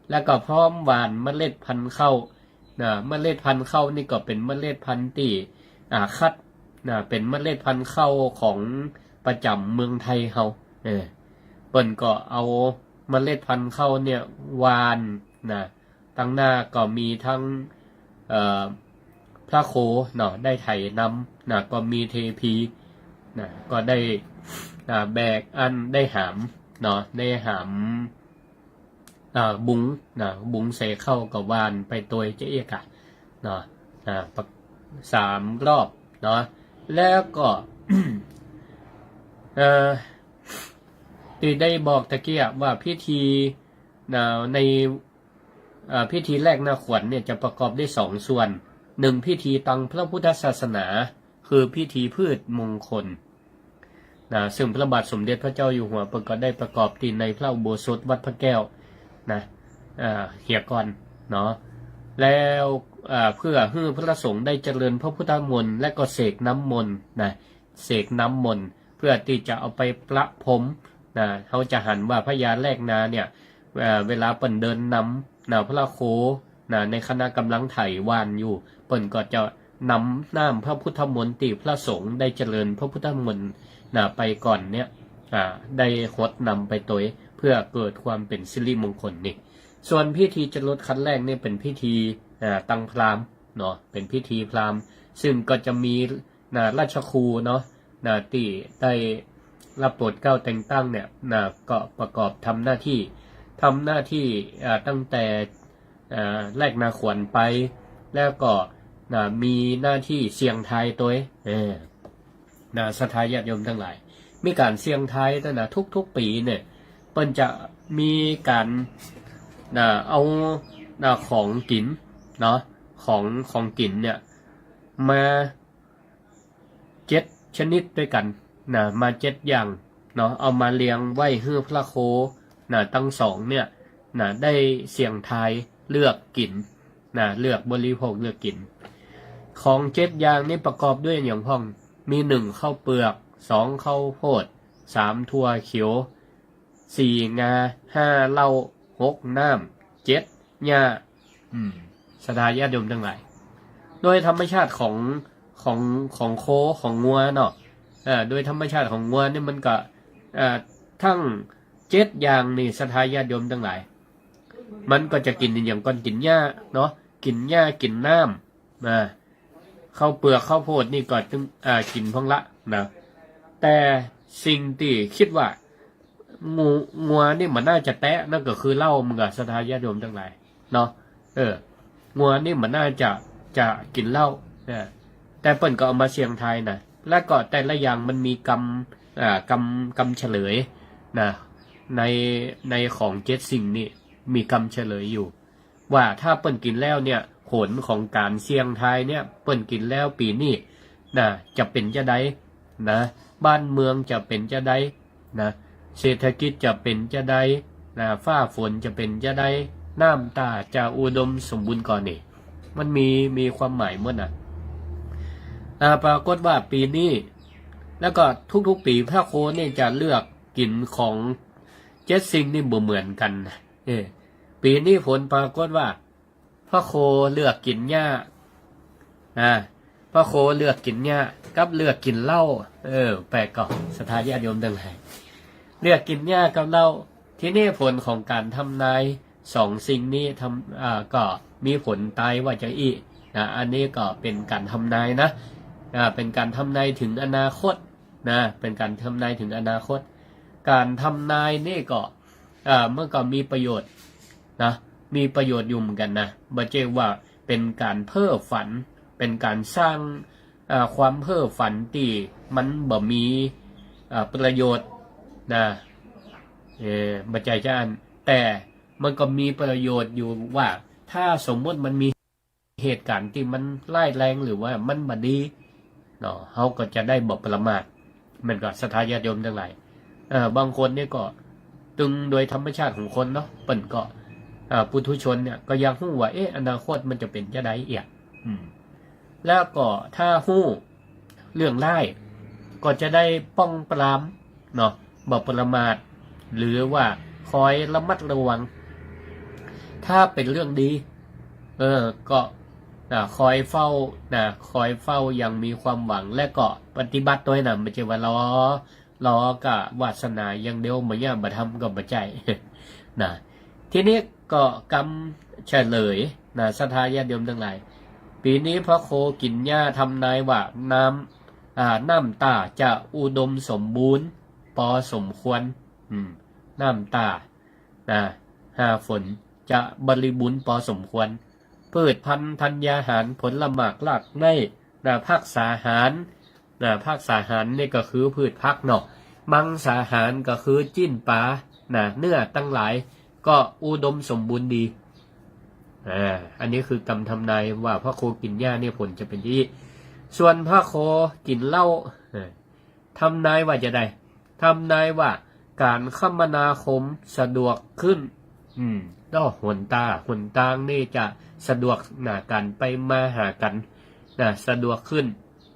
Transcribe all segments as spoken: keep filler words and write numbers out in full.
แล้วก็พร้อมหว่านเมล็ดพันธุ์ข้าวนะ เมล็ดพันธุ์ข้าวนี่ก็เป๋นเมล็ดพันธุ์ตี้ อ่า คัดนะ เป๋นเมล็ดพันธุ์ข้าวของประจ๋ำเมืองไทยเฮา เออ เปิ้นก็เอาเมล็ดพันธุ์ข้าวเนี่ยหว่านนะ ตังหน้าก็มีตึง เอ่อ พระโคเนาะ ได้ไถนำนะ ก็มีเทพีนะ ก็ได้ อ่า แบกอั้น ได้หามเนาะ ได้หาม อ่า บุ๋งนะ บุ๋งใส่ข้าวก็หว่านไปตวยจะอี้ก่ะเนาะ อ่า ปะ สามรอบเนาะ แล้วก็ เอ่อ ตี้ได้บอกตะกี้ว่าพิธีนะ ใน เอ่อ พิธีแลกนาขวัญเนี่ยจะประกอบได้สองส่วน หนึ่งพิธีตังพระพุทธศาสนา คือพิธีพืชมงคลนะ ซึ่งพระบาทสมเด็จพระเจ้าอยู่หัวเปิ้นก็ได้ประกอบตี้ในพระอุโบสถวัดพระแก้วนะ อ่า เหียก่อนเนาะ แล้ว อ่า เพื่อหื้อพระสงฆ์ได้เจริญพระพุทธมนต์ และก็เสกน้ำมนต์นะ เสกน้ำมนต์เพื่อตี้จะเอาไปประพรมนะ เฮาจะหันว่าพญาแลกนาเนี่ย เอ่อ เวลาเปิ้นเดินนำนะ พระโคนะ ในขณะก่ำลังไถหว่านอยู่ เปิ้นก็จะนำน้ำพระพุทธมนต์ตี้พระสงฆ์ได้เจริญพระพุทธมนต์นะ ไปก่อนเนี่ย อ่า ได้หดนำไปตวย เพื่อเกิดความเป๋นสิริมงคลนี่ ส่วนพิธีจรดคันแรกนี่เป๋นพิธี อ่า ตังพราหมณ์เนาะ เป๋นพิธีพราหมณ์ ซึ่งก็จะมี นะ ราชครูเนาะ นะ ตี้ได้รับโปรดเกล้าแต่งตั้งเนี่ย นะ ก็ประกอบทำหน้าที่ ทำหน้าที่ อ่า ตั้งแต่ อ่า แลกนาขวัญไป แล้วก็ นะ มีหน้าที่เสี่ยงทายตวย เออ นะ ศรัทธาญาติโยมตังหลาย มีก๋านเสี่ยงทายตวยนะ ทุกๆ ปี๋เนี่ย เปิ้นจะมีก๋าน นะ เอา นะ ของกิ๋นเนาะ ของ ของกิ๋นเนี่ย มา เจ็ดชนิดตวยกั๋นนะ มาเจ็ดอย่างเนาะ เอามาเรียงไว้หื้อพระโคนะ ตังสองเนี่ยนะ ได้เสี่ยงทายเลือกกิ๋นนะ เลือกบริโภคเลือกกิ๋น ของเจ็ดอย่างนี้ประกอบด้วยอะหยังพ่อง มีหนึ่งข้าวเปือก สองข้าวโพด สามถั่วเขียว สี่งา ห้าเหล้า หกน้ำ เจ็ดหญ้า อืม ศรัทธาญาติโยมตังหลาย โดยธรรมชาติของ ของ ของโค ของงัวเนาะ เอ่อ โดยธรรมชาติของงัวนี่มันก็ เอ่อ ตึงเจ็ดอย่างนี่ ศรัทธาญาติโยมตังหลาย มันก็จะกิ๋นอะหยังก่อน กิ๋นหญ้าเนาะ กิ๋นหญ้า กิ๋นน้ำ อ่า ข้าวเปือกข้าวโพดนี่ก็ตึง อ่า กิ๋นพ่องละนะ แต่สิ่งตี้กึ๊ดว่า งัว งัวนี่บ่น่าจะแตะ นั่นก็คือเหล้า มึงอะ ศรัทธาญาติโยมตังหลายเนาะ เออ งัวนี่บ่น่าจะ จะกิ๋นเหล้านะ แต่เปิ้นก็เอามาเสี่ยงทายนะ แล้วก็แต่ละอย่างมันมีกรรม อ่า กรรม กรรมเฉลยนะ ใน ในของเจ็ดสิ่งนี่มีกรรมเฉลยอยู่ ว่าถ้าเปิ้นกิ๋นแล้วเนี่ย ผลของก๋านเสี่ยงทายเนี่ย เปิ้นกิ๋นแล้วปี๋นี้นะ จะเป๋นจาใดนะ บ้านเมืองจะเป๋นจาใดนะ เศรษฐกิจจะเป๋นจาใดนะ ฟ้าฝนจะเป๋นจาใด น้ำต้าจะอุดมสมบูรณ์ก่อนี่ มันมี มีความหมายหมดนะ อ่า ปรากฏว่าปี๋นี้ แล้วก็ทุกๆ ปี๋พระโคนี่จะเลือกกิ๋นของเจ็ดสิ่งนี่บ่เหมือนกั๋นนะ เออ ปี๋นี้ผลปรากฏว่า พระโคเลือกกิ๋นหญ้า อ่า พระโคเลือกกิ๋นหญ้า กับเลือกกิ๋นเหล้า เออ แปลกก่อ ศรัทธาญาติโยมตังหลาย เลือกกิ๋นหญ้ากับเหล้า ทีนี้ผลของก๋านทำนายสองสิ่งนี้ทำ อ่า ก็มีผลตายว่าจะอี้นะ อันนี้ก็เป๋นก๋านทำนายนะ อ่า เป๋นก๋านทำนายเถิงอนาคตนะ เป๋นก๋านทำนายเถิงอนาคต ก๋านทำนายนี่ก็ อ่า มันก็มีประโยชน์นะ มีประโยชน์อยู่เหมือนกั๋นนะ บ่ใจ้ว่าเป๋นก๋านเพ้อฝัน เป๋นก๋านสร้าง อ่า ความเพ้อฝันตี้มันบ่มี อ่า ประโยชน์นะ เออ บ่ใจ้จาอั้น แต่มันก็มีประโยชน์อยู่ว่า ถ้าสมมุติมันมี เหตุก๋ารณ์ตี้มันร้ายแรงหรือว่ามันบ่ดีเนาะ เฮาก็จะได้บ่ประมาท แม่นก่อ ศรัทธาญาติโยมตังหลาย เอ่อ บางคนนี่ก็ ตึงโดยธรรมชาติของคนเนาะ เปิ้นก็ เอ่อ ปุถุชนเนี่ยก็อยากฮู้ว่า เอ๊ะ อนาคตมันจะเป๋นจาใดเอีย อืม แล้วก็ถ้าฮู้เรื่องร้าย ก็จะได้ป้องปรามเนาะ บ่ประมาท หรือว่าคอยระมัดระวัง ถ ถ้าเป๋นเรื่องดี เออ ก็ นะ คอยเฝ้า นะ คอยเฝ้าอย่างมีความหวัง และก็ปฏิบัติตวยนะ บ่ใจ้ว่ารอ รอก้าวาสนาอย่างเดียว บ่เยียะบ่ทำก็บ่ใจ้ นะ ทีนี้ก็กำเฉลยนะ ศรัทธาญาติโยมตังหลาย ปี๋นี้พระโคกิ๋นหญ้าทำนายว่าน้ำ อ่า น้ำต๋าจะอุดมสมบูรณ์ปอสมควร อืม น้ำต๋า นะ หน้าฝนจะบริบูรณ์ปอสมควร พืชพัณฑ์ธัญญาหาร ผลหมากรากไม้ นะ ผักสาหาร นะ ผักสาหารนี่ก็คือพืชผักเนาะ มังสาหารก็คือจิ๊นป๋า นะ เนื้อตังหลาย ก็อุดมสมบูรณ์ดี อ่า อันนี้คือกำทำนายว่าพระโคกิ๋นหญ้าเนี่ยผลจะเป๋นอย่างอี้ ส่วนพระโคกิ๋นเหล้า เออ ทำนายว่าจะใด ทำนายว่าก๋านคมนาคมสะดวกขึ้น อืม เนาะ หนตา หนตางนี่จะสะดวกนะ ก๋านไปมาหากั๋นนะ สะดวกขึ้น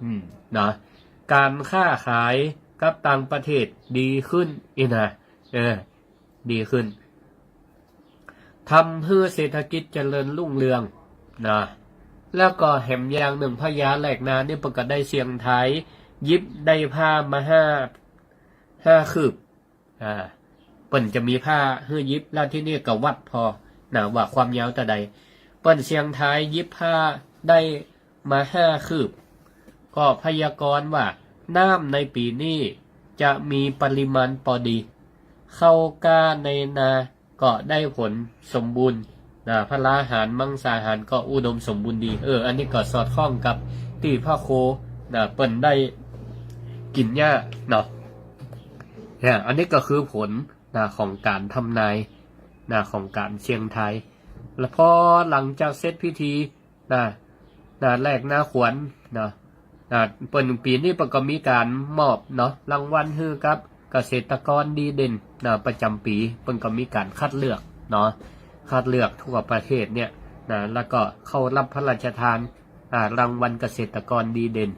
อืม เนาะ ก๋านค้าขายกับต่างประเทศดีขึ้น อี้นะ เออ ดีขึ้น ทำหื้อเศรษฐกิจเจริญรุ่งเรือง นะ แล้วก็แหมอย่างนึ่งพญาแหลกนานี่เปิ้นก็ได้เสี่ยงทาย หยิบได้ผ้ามาห้า ห้าคืบ อ่า เปิ้นจะมีผ้าหื้อหยิบ แล้วทีนี้ก็วัดผ่อ นะ ว่าความยาวเต้าใด เปิ้นเสี่ยงทายหยิบผ้าได้ มาห้าคืบ ก็พยากรณ์ว่าน้ำในปี๋นี้จะมีปริมาณปอดี ข้าวกล้าในนาก็ได้ผลสมบูรณ์ นะ ผลาหารมังสาหารก็อุดมสมบูรณ์ดี เออ อันนี้ก็สอดคล้องกับตี้พระโค นะ เปิ้นได้กิ๋นหญ้าเนาะ เนี่ย อันนี้ก็คือผล นะ ของก๋านทำนาย นะ ของก๋านเสี่ยงทาย แล้วพอหลังจากเสร็จพิธี นะ นะ แหลกนาขวัญ นะ นะ เปิ้น ปี๋นี้เปิ้นก็มีก๋านมอบเนาะ รางวัลหื้อกับเกษตรกรดีเด่น นะ ประจ๋ำปี๋ เปิ้นก็มีก๋านคัดเลือกเนาะ คัดเลือกทั่วประเทศเนี่ย นะ แล้วก็เข้ารับพระราชทาน อ่า รางวัลเกษตรกรดีเด่น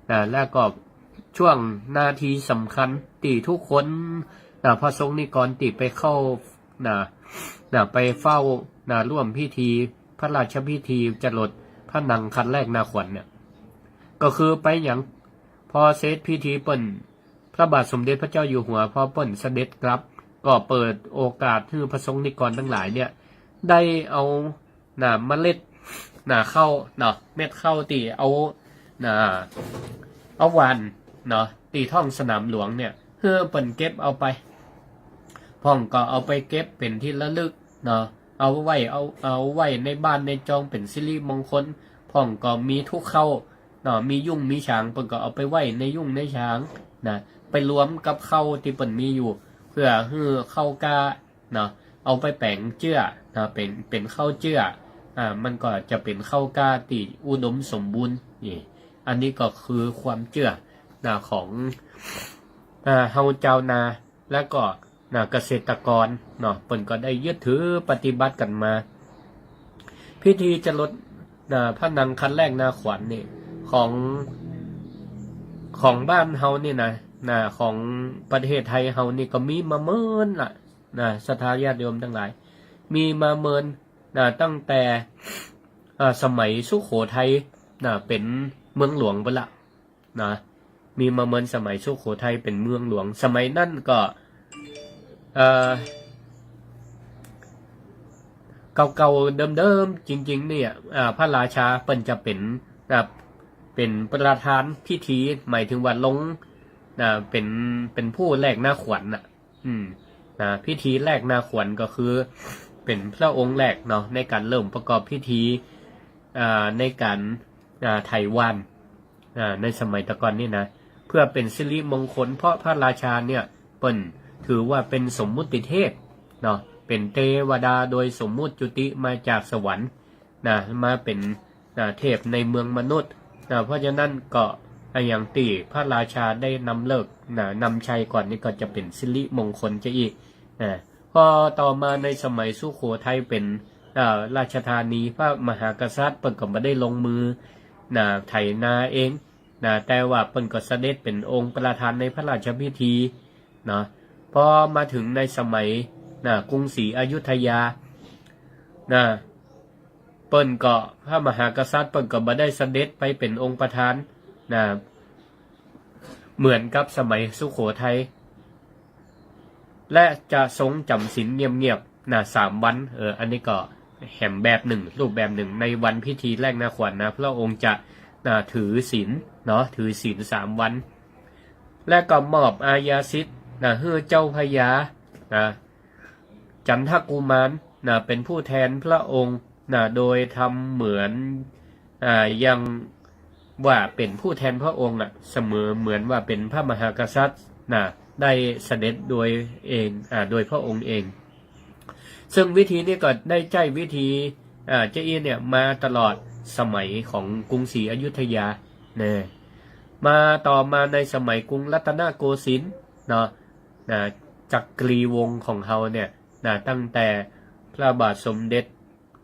นะ แล้วก็ช่วงนาทีสำคัญตี้ทุกคน นะ พระสงฆ์นิกรตี้ไปเข้า นะ นะ ไปเฝ้า นะ ร่วมพิธี พระราชพิธีจรดพระนางคันแหลกนาขวัญเนี่ย ก็คือไปหยัง พอเสร็จพิธีเปิ้น พระบาทสมเด็จพระเจ้าอยู่หัว พอเปิ้นเสด็จกลับ ก็เปิดโอกาสหื้อพระสงฆ์นิกรตังหลายเนี่ย ได้เอา นะ เมล็ด นะ ข้าวเนาะ เม็ดข้าวตี้เอา นะ เอาหว่านเนาะ ตี้ท้องสนามหลวงเนี่ย หื้อเปิ้นเก็บเอาไป พ่องก็เอาไปเก็บเป๋นที่ระลึกเนาะ เอาไว้ เอา เอาไว้ในบ้านในจองเป๋นสิริมงคล พ่องก็มีทุกข้าวเนาะ มียุ้งมีฉาง เปิ้นก็เอาไปไว้ในยุ้งในฉาง นะ ไปรวมกับข้าวตี้เปิ้นมีอยู่ เพื่อหื้อข้าวกล้า เนาะ เอาไปแป๋งเจื้อ เนาะ เป๋น เป๋นข้าวเจื้อ อ่า มันก็จะเป๋นข้าวกล้าตี้อุดมสมบูรณ์ นี่ อันนี้ก็คือความเจื้อ นะ ของ อ่า เฮาจาวนา แล้วก็ นะ เกษตรกร เนาะ เปิ้นก็ได้ยึดถือปฏิบัติกั๋นมา พิธีจรด นะ พระนางคันแหลกนาขวัญนี่ ของ ของบ้านเฮานี่นะ นะ ของประเทศไทยเฮานี่ก็มีมาเมินละ นะ ศรัทธาญาติโยมตังหลาย มีมาเมิน นะ ตั้งแต่ อ่า สมัยสุโขทัย นะ เป๋นเมืองหลวงปู้นละ นะ มีมาเมินสมัยสุโขทัยเป๋นเมืองหลวง สมัยนั้นก็ เอ่อ เก่าๆ เดิมๆ จริงๆ เนี่ย อ่า พระราชาเปิ้นจะเป๋น นะ เป๋นประธานพิธี หมายถึงว่าลง นะ เป๋น เป๋นผู้แหลกนาขวัญน่ะ อืม นะ พิธีแหลกนาขวัญก็คือ เป๋นพระองค์แรกเนาะ ในก๋านเริ่มประกอบพิธี อ่า ในก๋าน อ่า ไถว่าน อ่า ในสมัยตะก่อนนี่นะ เพื่อเป๋นสิริมงคล เพราะพระราชาเนี่ย เปิ้นถือว่าเป๋นสมมุติเทพเนาะ เป๋นเตวดาโดยสมมุติจุติมาจากสวรรค์ นะ มาเป๋น นะ เทพในเมืองมนุษย์ นะ เพราะฉะนั้นก็อะหยังตี้พระราชาได้นำฤกษ์ นะ นำชัยก่อนนี่ก็จะเป๋นสิริมงคลจะอี้ นะ พอต่อมาในสมัยสุโขทัยเป๋น เอ่อ ราชธานี พระมหากษัตริย์เปิ้นก็บ่ได้ลงมือ นะ ไถนาเอง นะ แต่ว่าเปิ้นก็เสด็จเป๋นองค์ประธานในพระราชพิธี เนาะ พอมาเถิงในสมัย นะ กรุงศรีอยุธยา นะ เปิ้นก็ พระมหากษัตริย์เปิ้นก็บ่ได้เสด็จไปเป๋นองค์ประธานนะ เหมือนกับสมัยสุโขทัย และจะทรงจ๋ำศีลเงียบๆ นะ สามวัน เออ อันนี้ก็แหมแบบนึ่ง รูปแบบนึ่ง ในวันพิธีแลกนาขวัญนะ พระองค์จะ นะ ถือศีลเนาะ ถือศีลสามวัน และก็มอบอาญาสิทธิ์นะ หื้อเจ้าพญานะ จันทกุมารนะ เป๋นผู้แทนพระองค์นะ โดยทำเหมือน อ่า อย่างว่าเป๋นผู้แทนพระองค์อะ เสมือนเหมือนว่าเป๋นพระมหากษัตริย์นะ ได้เสด็จโดยเอง อ่า โดยพระองค์เอง ซึ่งวิธีนี้ก็ได้ใจ๊วิธี อ่า เจ้าอี้เนี่ยมาตลอดสมัยของกรุงศรีอยุธยานะ มาต่อมาในสมัยกรุงรัตนโกสินทร์เนาะ นะ จักรีวงศ์ของเฮาเนี่ยนะ ตั้งแต่พระบาทสมเด็จ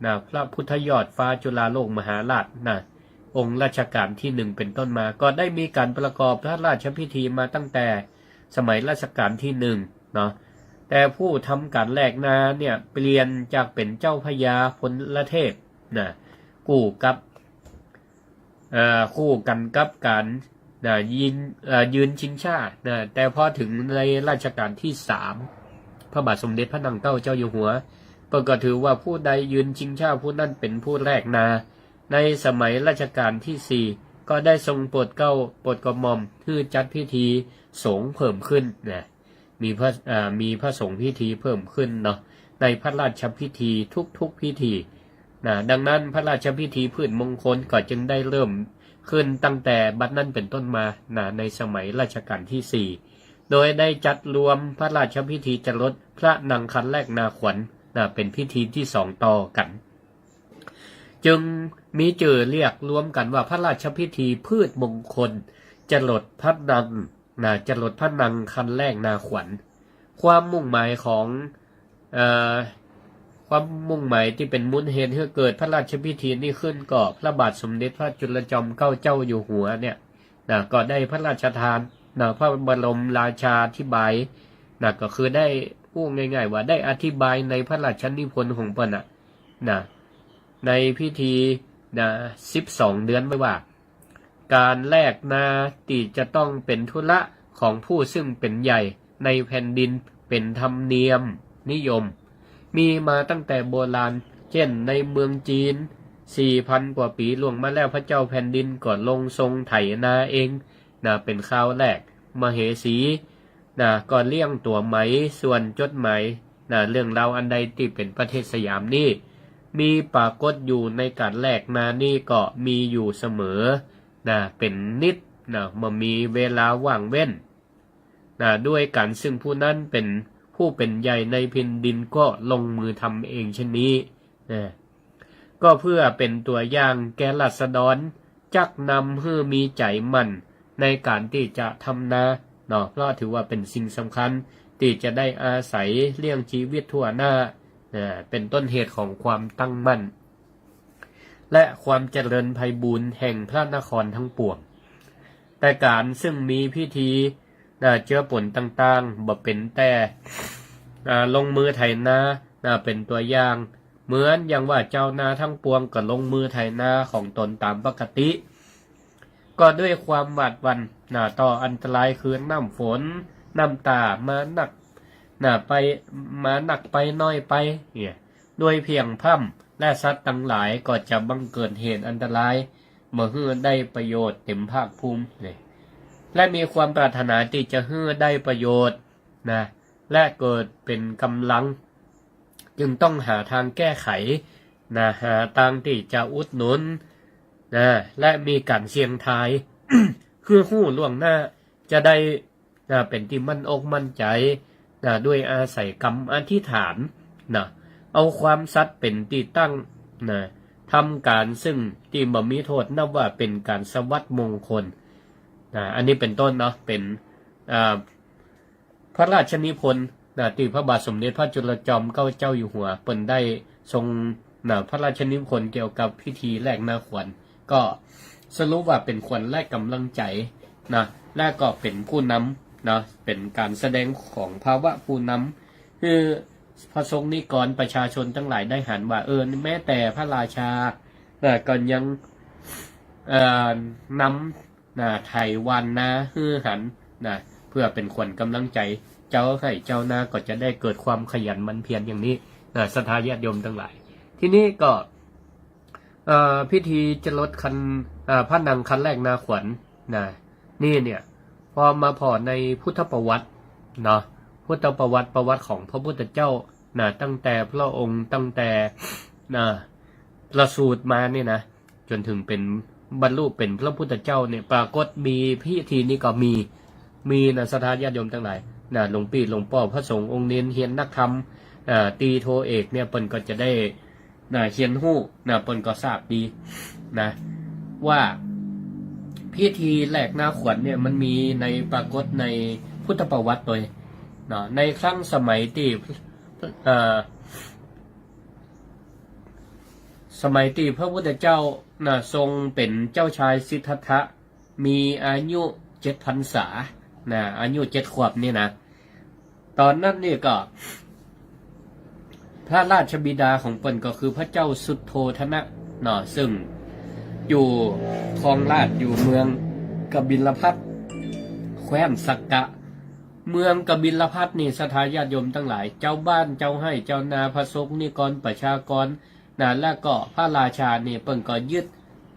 นะ พระพุทธยอดฟ้าจุฬาโลกมหาราชนะ องค์รัชกาลที่หนึ่งเป๋นต้นมา ก็ได้มีก๋านประกอบพระราชพิธีมาตั้งแต่สมัยรัชกาลที่หนึ่งเนาะ แต่ผู้ทำก๋านแลกนาเนี่ยเปลี่ยนจากเป๋นเจ้าพญาพลเทพนะ กู้กับ เอ่อ คู่กั๋นกับก๋านนะ ยิง เอ่อ ยืนชิงชานะ แต่พอเถิงในรัชกาลที่สาม พระบาทสมเด็จพระนางเต้าเจ้าอยู่หัว เปิ้นก็ถือว่าผู้ใดยืนชิงชาผู้นั้นเป๋นผู้แลกนา ในสมัยรัชกาลที่สี่ ก็ได้ทรงโปรดเกล้าโปรดกระหม่อมหื้อจัดพิธีสงฆ์เพิ่มขึ้นนะ มีพระ อ่า มีพระสงฆ์พิธีเพิ่มขึ้นเนาะ ในพระราชพิธีทุกๆพิธีนะ ดังนั้นพระราชพิธีพืชมงคลก็จึงได้เริ่มขึ้นตั้งแต่บัดนั้นเป๋นต้นมานะ ในสมัยรัชกาลที่สี่ โดยได้จัดรวมพระราชพิธีจรดพระนางคันแลกนาขวัญนะ เป๋นพิธีที่สองต่อกั๋น จึงมีจื่อเรียกรวมกั๋นว่าพระราชพิธีพืชมงคลจรดพระนางนะ จรดพระนางคันแลกนาขวัญ ความมุ่งหมายของ เอ่อ ความมุ่งหมายตี้เป๋นมูลเหตุหื้อเกิดพระราชพิธีนี้ขึ้นก็พระบาทสมเด็จพระจุลจอมเกล้าเจ้าอยู่หัวเนี่ยนะ ก็ได้พระราชทานนะ พระบรมราชาธิบายนะ ก็คือได้ อู้ง่ายๆ ว่าได้อธิบายในพระราชนิพนธ์ของเปิ้นน่ะนะ ในพิธีนะ สิบสองเดือนไว้ว่า ก๋านแลกนาตี้จะต้องเป๋นธุระของผู้ซึ่งเป๋นใหญ่ในแผ่นดินเป๋นธรรมเนียมนิยม มีมาตั้งแต่โบราณ เจ้นในเมืองจีน สี่พันกว่าปี๋ล่วงมาแล้ว พระเจ้าแผ่นดินก็ลงทรงไถนาเองนะ เป๋นคราวแรก มเหสีนะ ก็เลี้ยงตั๋วไหม ส่วนจดหมายนะ เรื่องราวอันใดตี้เป๋นประเทศสยามนี้ มีปรากฏอยู่ในก๋านแลกนานี้ก็มีอยู่เสมอนะ เป๋นนิดนะ บ่มีเวลาว่างเว้นนะ ด้วยกั๋นซึ่งผู้นั้นเป๋นผู้เป๋นใหญ่ในแผ่นดินก็ลงมือทำเองเช่นนี้นะ ก็เพื่อเป๋นตั๋วอย่างแก่ราษฎร จักนำหื้อมีใจ๋หมั่นในก๋านตี้จะทำนาเนาะ เพราะถือว่าเป๋นสิ่งสำคัญตี้จะได้อาศัยเลี้ยงจีวิตทั่วหน้านะ เป๋นต้นเหตุของความตั้งมั่น และความเจริญไพบูลย์แห่งพระนครทั้งปวง แต่ก๋านซึ่งมีพิธีนะ เจือปนต่างๆ บ่เป๋นแต่ อ่า ลงมือไถนานะ เป๋นตั๋วอย่าง เหมือนอย่างว่าจาวนาทั้งปวงก็ลงมือไถนาของตนต๋ามปกติ ก็ด้วยความหวาดหวั่นนะ ต่ออันตรายคือน้ำฝน น้ำตามานักนะ ไป มานักไปน้อยไปเนี่ย ด้วยเพลี้ยงพร่ำและสัตว์ตังหลายก็จะบังเกิดเหตุอันตราย บ่หื้อได้ประโยชน์เต็มภาคภูมิเนี่ย และมีความปรารถนาตี้จะหื้อได้ประโยชน์นะ และเกิดเป๋นก๋ำลัง จึงต้องหาตางแก้ไขนะ หาตางตี้จะอุดหนุนนะ และมีก๋านเสี่ยงทาย หื้อฮู้ล่วงหน้า จะได้นะ เป๋นตี้มั่นอกมั่นใจ๋นะ ด้วยอาศัยกำอธิษฐานนะ เอาความสัตย์เป๋นตี้ตั้งนะ ทำก๋านซึ่งตี้บ่มีโต้ษ นับว่าเป๋นก๋านสวัสดิ์มงคลนะ อันนี้เป๋นต้นเนาะ เป๋น อ่า พระราชนิพนธ์นะ ตี้พระบาทสมเด็จพระจุลจอมเกล้าเจ้าอยู่หัว เปิ้นได้ทรงนะ พระราชนิพนธ์เกี่ยวกับพิธีแลกนาขวัญ ก็สรุปว่าเป๋นขวัญและก๋ำลังใจ๋นะ และก็เป๋นผู้นำนะ เป๋นก๋านแสดงของภาวะผู้นำ คือ พระสงฆ์นิกรประชาชนตังหลายได้หันว่า เออ แม้แต่พระราชา เอ่อ ก็ยัง เอ่อ นำ นะ ไถหว่านนาหื้อหัน นะ เพื่อเป๋นขวัญก๋ำลังใจ๋เจ้าไฮ่เจ้านา ก็จะได้เกิดความขยันหมั่นเพียรอย่างนี้ นะ ศรัทธาญาติโยมตังหลาย ทีนี้ก็ เอ่อ พิธีจรดคัน เอ่อ พระนางคันแรกนาขวัญ นะ นี่เนี่ย พอมาผ่อในพุทธประวัติเนาะ พุทธประวัติ ประวัติของพระพุทธเจ้า นะ ตั้งแต่พระองค์ ตั้งแต่ นะ ประสูติมาเนี่ยนะ จ๋นถึงเป๋น บรรลุเป๋นพระพุทธเจ้าเนี่ย ปรากฏมีพิธีนี้ก็มี มีนะ ศรัทธาญาติโยมตังหลาย นะ หลวงปี้หลวงป้อพระสงฆ์องค์เณรเฮียนนักธรรม อ่า ตรีโทเอกเนี่ย เปิ้นก็จะได้ นะ เฮียนฮู้ นะ เปิ้นก็ทราบดี นะ ว่าพิธีแรกนาขวัญเนี่ย มันมีใน ปรากฏในพุทธประวัติโตย เนาะ ในครั้งสมัยตี้ เอ่อ สมัยตี้พระพุทธเจ้า นะ ทรงเป๋นเจ้าชายสิทธัตถะ มีอายุเจ็ดพรรษา นะ อายุเจ็ดขวบนี่นะ ต๋อนนั้นนี่ก็ พระราชบิดาของเปิ้นก็คือพระเจ้าสุโธทนะ เนาะ ซึ่งอยู่ครองราชย์อยู่เมืองกบิลพัสดุ์ แคว้นสักกะ เมืองกบิลพัสดุ์นี่ ศรัทธาญาติโยมตังหลาย เจ้าบ้านเจ้าไฮ่เจ้านา พระสงฆ์นิกรประชากร นะ แล้วก็พระราชานี่เปิ้นก็ยึด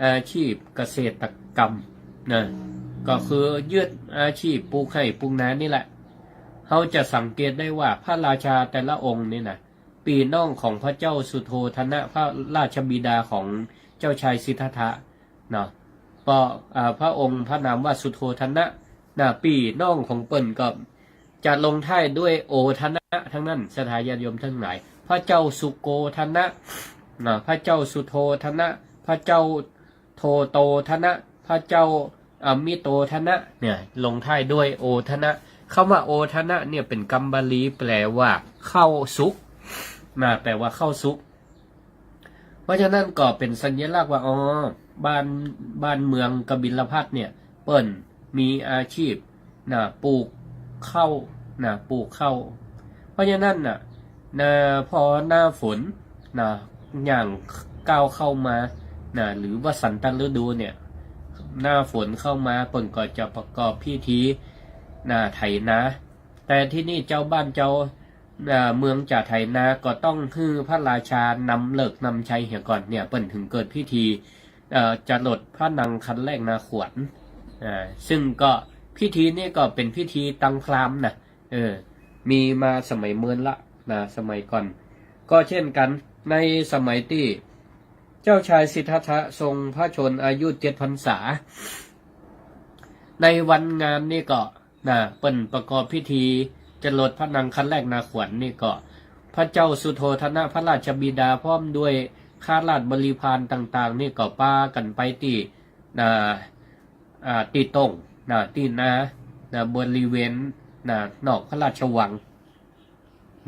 อาชีพเกษตรกรรม นะ ก็คือยึดอาชีพปลูกไฮ่ปลูกนานี่แหละ เฮาจะสังเกตได้ว่าพระราชาแต่ละองค์นี่นะ ปี้น้องของพระเจ้าสุโธทนะ พระราชบิดาของเจ้าชายสิทธัตถะ เนาะ ก็ อ่า พระองค์พระนามว่าสุโธทนะ นะ ปี้น้องของเปิ้นก็จะลงท้ายด้วยโอทนะทั้งนั้น ศรัทธาญาติโยมทั้งหลาย พระเจ้าสุโกทนะ นะ พระเจ้าสุโธทนะ พระเจ้าโทโตทนะ พระเจ้าอมิโตทนะ เนี่ย ลงท้ายด้วยโอทนะ กำว่าโอทนะเนี่ยเป๋นกำบาลีแปลว่าเข้าสุข นะ แปลว่าเข้าสุข เพราะฉะนั้นก็เป๋นสัญลักษณ์ว่า อ๋อ บ้าน บ้านเมืองกบิลพัสดุ์เนี่ย เปิ้นมีอาชีพ นะ ปลูกข้าว นะ ปลูกข้าว เพราะฉะนั้นน่ะ นะ พอหน้าฝน นะ ย่างก้าวเข้ามา นะ หรือวสันตฤดูเนี่ย หน้าฝนเข้ามา เปิ้นก็จะประกอบพิธี นะ ไถนา แต่ทีนี้เจ้าบ้านเจ้า อ่า เมืองจะไถนาก็ต้องหื้อพระราชานำฤกษ์นำชัยเหียก่อนเนี่ย เปิ้นถึงเกิดพิธี เอ่อ จรดพระนางคันแรกนาขวัญ อ่า ซึ่งก็พิธีนี้ก็เป๋นพิธีตังพราหมณ์นะ เออ มีมาสมัยเมินละนะ สมัยก่อน ก็เช่นกั๋น ในสมัยตี้เจ้าชายสิทธัตถะทรงพระชนม์อายุเจ็ดพรรษา ในวันงานนี่ก็ นะ เปิ้นประกอบพิธีจรดพระนางคันแรกนาขวัญนี่ก็ พระเจ้าสุโธทนะพระราชบิดาพร้อมด้วยข้าราชบริพารต่างๆ นี่ก็ปากั๋นไปตี้ นะ อ่า ตี้ต้ง นะ ตี้นา นะ บริเวณ นะ นอกพระราชวัง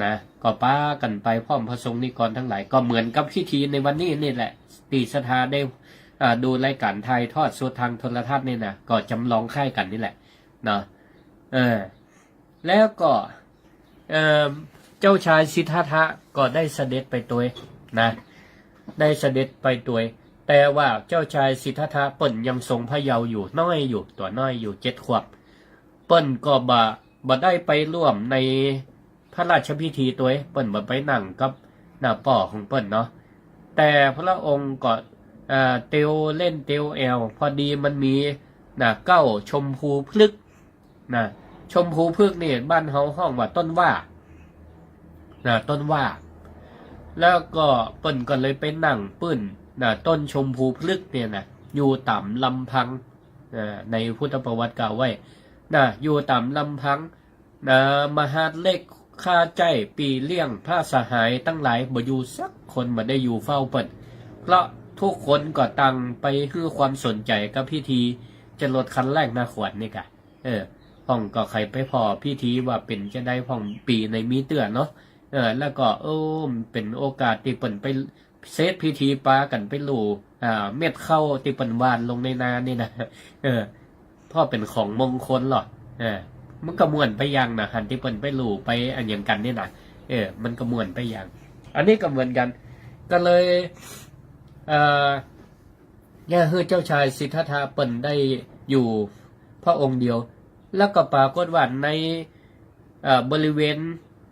นะ ก็ปากั๋นไปพร้อมพระสงฆ์นิกรตังหลาย ก็เหมือนกับพิธีในวันนี้นี่แหละ ตี้ศรัทธาได้ อ่า ดูรายก๋านถ่ายทอดสดตางโทรทัศน์นี่นะ ก็จ๋ำลองคล้ายกั๋นนี่แหละ เนาะ เออ แล้วก็ เอ่อ เจ้าชายสิทธัตถะก็ได้เสด็จไปตวยนะ ได้เสด็จไปตวย แต่ว่าเจ้าชายสิทธัตถะเปิ้นยังทรงพระเยาว์อยู่ น้อยอยู่ ตั๋วน้อยอยู่ เจ็ดขวบ เปิ้นก็บ่ บ่ได้ไปร่วมในพระราชพิธีตวย เปิ้นบ่ไปนั่งกับ นะ ป้อของเปิ้นเนาะ แต่พระองค์ก็ เอ่อ เตียวเล่นเตียวแอ่ว พอดีมันมี นะ เก๊าชมพูพฤกษ์ นะ ชมพูพฤกษ์นี่บ้านเฮาฮ้องว่าต้นว่า นะ ต้นว่า แล้วก็เปิ้นก็เลยไปนั่งปื้น นะ ต้นชมพูพฤกษ์เนี่ยนะ อยู่ต๋ามลำพัง นะ ในพุทธประวัติกล่าวไว้ นะ อยู่ต๋ามลำพัง นะ มหาดเล็กคาใจ้ปี้เลี้ยงพระสหายตังหลายบ่อยู่สักคน บ่ได้อยู่เฝ้าเปิ้น เพราะทุกคนก็ต่างไปหื้อความสนใจ๋กับพิธีจรดคันแรกนาขวัญนี่กะ เออ พ่องก็ใค่ไปผ่อพิธีว่าเป๋นจาใด พ่องปี๋ไหนมีเตื้อเนาะ เออ แล้วก็ เออ เป๋นโอกาสตี้เปิ้นไปเสร็จพิธีปากั๋นไปลู่ อ่า เม็ดข้าวตี้เปิ้นหว่านลงในนานี่นะ เออ เพราะเป๋นของมงคลลอ เออ มันก็ม่วนไปอย่างนะ หันตี้เปิ้นไปลู่ไปอะหยังกั๋นนี่นะ เออ มันก็ม่วนไปอย่าง อันนี้ก็เหมือนกั๋น ก็เลย เอ่อ เยียะหื้อเจ้าชายสิทธัตถะเปิ้นได้อยู่พระองค์เดียว แล้วก็ปรากฏว่าใน เอ่อ บริเวณ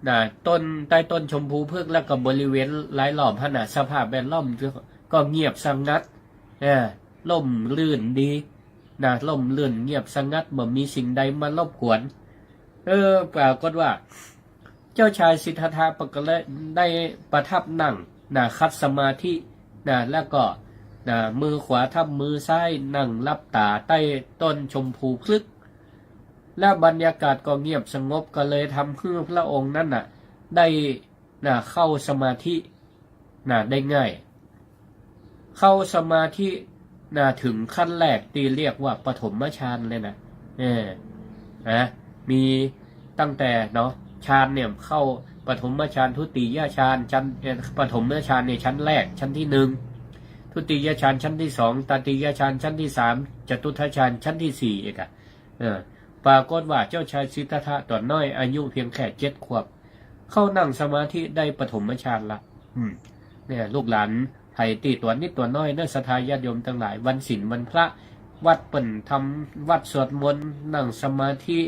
น่ะ ต้น ใต้ต้นชมพูพฤกษ์ แล้วก็บริเวณรายรอบหั้นน่ะ สภาพแวดล้อมก็เงียบสงัด เออ ร่มรื่นดี น่ะ ร่มรื่นเงียบสงัด บ่มีสิ่งใดมารบกวน เออ ปรากฏว่า เจ้าชายสิทธัตถะก็เลยได้ประทับนั่ง น่ะ ขัดสมาธิ น่ะ แล้วก็ น่ะ มือขวาทับมือซ้าย นั่งหลับต๋าใต้ต้นชมพูพฤกษ์ และบรรยากาศก็เงียบสงบ ก็เลยทำหื้อพระองค์นั้นน่ะ ได้ น่ะ เข้าสมาธิ น่ะ ได้ง่าย เข้าสมาธิ น่ะ ถึงขั้นแรกตี้เรียกว่าปฐมฌานเลยนะ เออ นะ มีตั้งแต่เนาะ ฌานเนี่ยเข้าปฐมฌาน ทุติยฌาน ชั้น เอ่อ ปฐมฌานเนี่ยชั้นแรก ชั้นที่หนึ่ง ทุติยฌานชั้นที่สอง ตติยฌานชั้นที่สาม จตุตถฌานชั้นที่สี่อีกอะ เออ ปรากฏว่าเจ้าชายสิทธัตถะตั๋วน้อยอายุเพียงแค่เจ็ดขวบ เข้านั่งสมาธิได้ปฐมฌานละ อืม เนี่ย ลูกหลานใผตี้ตั๋วนิดตั๋วน้อยเนาะ ศรัทธาญาติโยมตังหลาย วันศีลวันพระ วัดเปิ้นทำวัตรสวดมนต์ นั่งสมาธิ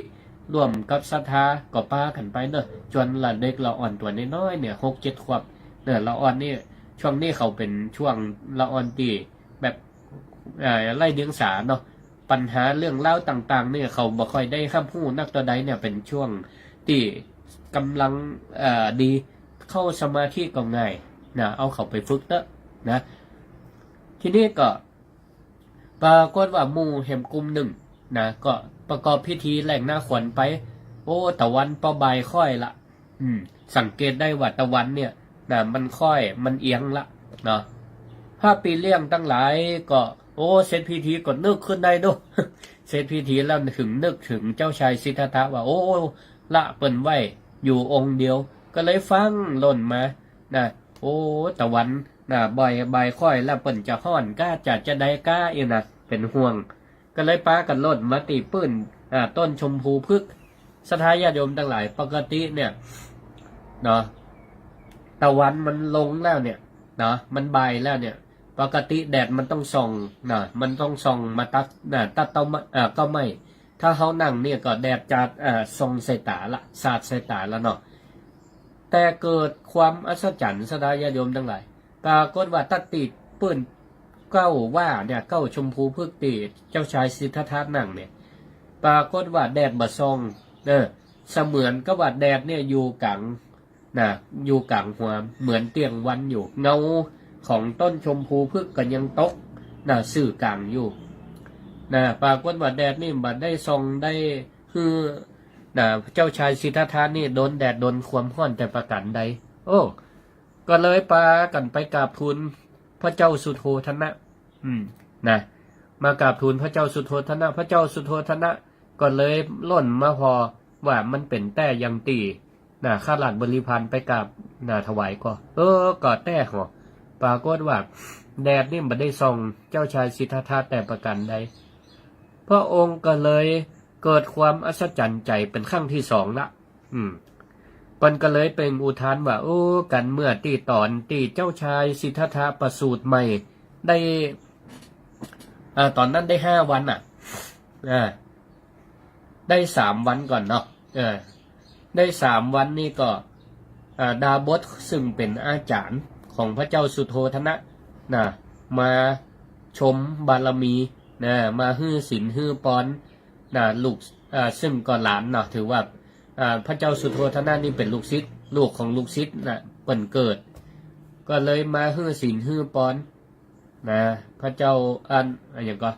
ร่วมกับศรัทธา ก็ปากั๋นไปเนาะ จวนละเด็กละอ่อนตั๋วน้อยๆ เนี่ย หกเจ็ดขวบ เนี่ย ละอ่อนนี่ ช่วงนี้เขาเป๋นช่วงละอ่อนตี้แบบ เอ่อ ไร้เดียงสาเนาะ ปัญหาเรื่องราวต่างๆ เนี่ย เขาบ่ค่อยได้ฮับฮู้นักเต้าใดเนี่ย เป๋นช่วงตี้ก่ำลัง เอ่อ ดี เข้าสมาธิก็ง่าย น่ะ เอาเขาไปฝึกเต๊อะ น่ะ ทีนี้ก็ ปรากฏว่าหมู่แหมกุมนึ่ง น่ะ ก็ประกอบพิธีแหล่งหน้าขวัญไป โอ้ ตะวันปอบ่ายค่อยละ อืม สังเกตได้ว่าตะวันเนี่ย น่ะ มันค่อย มันเอียงละ เนาะ พระปี้เลี้ยงตังหลายก็ โอ้ เสร็จพิธีก็นึกขึ้นได้เนาะ เสร็จพิธีแล้วถึงนึกถึงเจ้าชายสิทธัตถะว่า โอ้ ละเปิ้นไว้อยู่องค์เดียว ก็เลยฟั่งล่นมา น่ะ โอ้ ตะวัน น่ะ บ่าย บ่ายค่อยแล้วเปิ้นจะฮ้อนก้า จะ จะใดก้าอี้น่ะ เป๋นห่วง ก็เลยปากั๋นล่นมาตี้ปื้น อ่า ต้นชมพูพฤกษ์ ศรัทธาญาติโยมตังหลาย ปกติเนี่ย เนาะ ตะวันมันลงแล้วเนี่ย เนาะ มันบ่ายแล้วเนี่ย ปกติแดดมันต้องส่อง น่ะ มันต้องส่องมาตัด น่ะ ตัดเก๊าไม้ เอ่อ เก๊าไม้ ถ้าเฮานั่งเนี่ยก็แดดจะ เอ่อ ส่องใส่ต๋าละ สาดใส่ต๋าละเนาะ แต่เกิดความอัศจรรย์ ศรัทธาญาติโยมตังหลาย ปรากฏว่าตั๊ดตี้ปื้นเก๊าว่าเนี่ย เก๊าชมพูพฤกษ์ตี้เจ้าชายสิทธัตถะนั่งเนี่ย ปรากฏว่าแดดบ่ส่อง เออ เสมือนกับว่าแดดเนี่ยอยู่ก๋าง น่ะ อยู่ก๋างหัว เหมือนเตี้ยงวันอยู่ เงาของต้นชมพูพฤกษ์ก็ยังตก น่ะ ซื่อก๋างอยู่ น่ะ ปรากฏว่าแดดนี่บ่ได้ส่องได้หื้อ น่ะ เจ้าชายสิทธัตถะนี่โดนแดดโดนความฮ้อนแต่ประก๋านใด โอ้ ก็เลยปากั๋นไปกราบทูลพระเจ้าสุโธทนะ อืม น่ะ มากราบทูลพระเจ้าสุโธทนะ พระเจ้าสุโธทนะก็เลยล่นมาผ่อว่ามันเป๋นแต๊อย่างตี้ น่ะ ข้าราชบริพารไปกราบ น่ะ ถวายก่อ เออ ก็แต๊หรอ ปรากฏว่าแดดนี่บ่ได้ส่องเจ้าชายสิทธัตถะแต่ประก๋านใด พระองค์ก็เลยเกิดความอัศจรรย์ใจ๋เป๋นครั้งตี้สองละ อืม เปิ้นก็เลยเปล่งอุทานว่า โอ้ กั๋นเมื่อตี้ต๋อนตี้เจ้าชายสิทธัตถะประสูติใหม่ได้ อ่า ต๋อนนั้นได้ห้าวันน่ะ อ่า ได้สามวันก่อนเนาะ เออ ได้สามวันนี่ก็ อ่า ดาบสซึ่งเป๋นอาจ๋ารย์ของพระเจ้าสุโธทนะ น่ะ มาชมบารมี น่ะ มาหื้อศีลหื้อปอน น่ะ ลูก อ่า ซึ่งก็หลานเนาะ ถือว่า อ่า พระเจ้าสุโธทนะนี่เป๋นลูกศิษย์ ลูกของลูกศิษย์น่ะ เปิ้นเกิด ก็เลยมาหื้อศีลหื้อปอน น่ะ พระเจ้า อัน อะหยังก่อ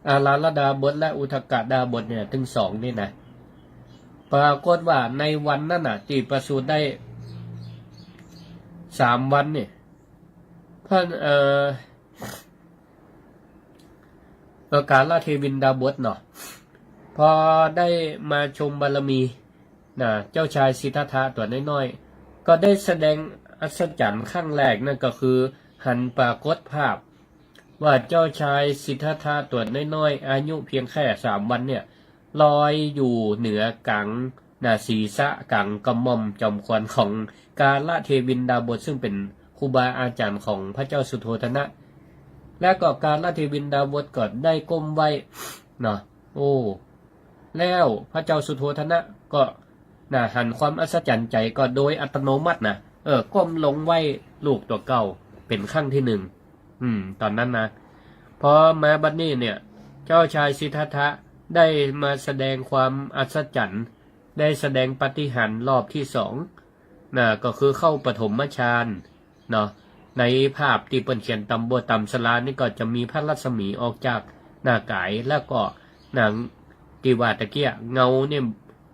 อาราลดาบสและอุทกดาบสเนี่ย ตึงสองนี่น่ะ ปรากฏว่าในวันนั้นน่ะ ตี้ประสูติได้สามวันนี่ พระ เอ่อ เอ่อ กาลเทวินดาบสเนาะ พอได้มาชมบารมี น่ะ เจ้าชายสิทธัตถะตั๋วน้อยๆ ก็ได้แสดงอัศจรรย์ครั้งแรก นั่นก็คือหันปรากฏภาพว่าเจ้าชายสิทธัตถะตั๋วน้อยๆ อายุเพียงแค่สามวันเนี่ย ลอยอยู่เหนือก๋าง นะ ศีรษะก๋างกระหม่อมจอมขวัญของกาลเทวินดาบส ซึ่งเป๋นครูบาอาจ๋ารย์ของพระเจ้าสุโธทนะ แล้วก็กาลเทวินดาบสก็ได้ก้มไหว้เนาะ โอ้ แล้วพระเจ้าสุโธทนะก็ นะ หันความอัศจรรย์ใจ๋ก็โดยอัตโนมัตินะ เออ ก้มลงไหว้ลูกตั๋วเก่าเป๋นครั้งตี้หนึ่ง อืม ต๋อนนั้นนะ พอมาบัดนี้เนี่ย เจ้าชายสิทธัตถะได้มาแสดงความอัศจรรย์ ได้แสดงปาฏิหาริย์รอบตี้สอง นะ ก็คือเข้าปฐมฌานเนาะ ในภาพตี้เปิ้นเขียนต๋ามโบสถ์ต๋ามศาลานี่ก็จะมีพระรัศมีออกจากหน้ากาย แล้วก็นะ ตี้ว่าตะเกียะเงาเนี่ย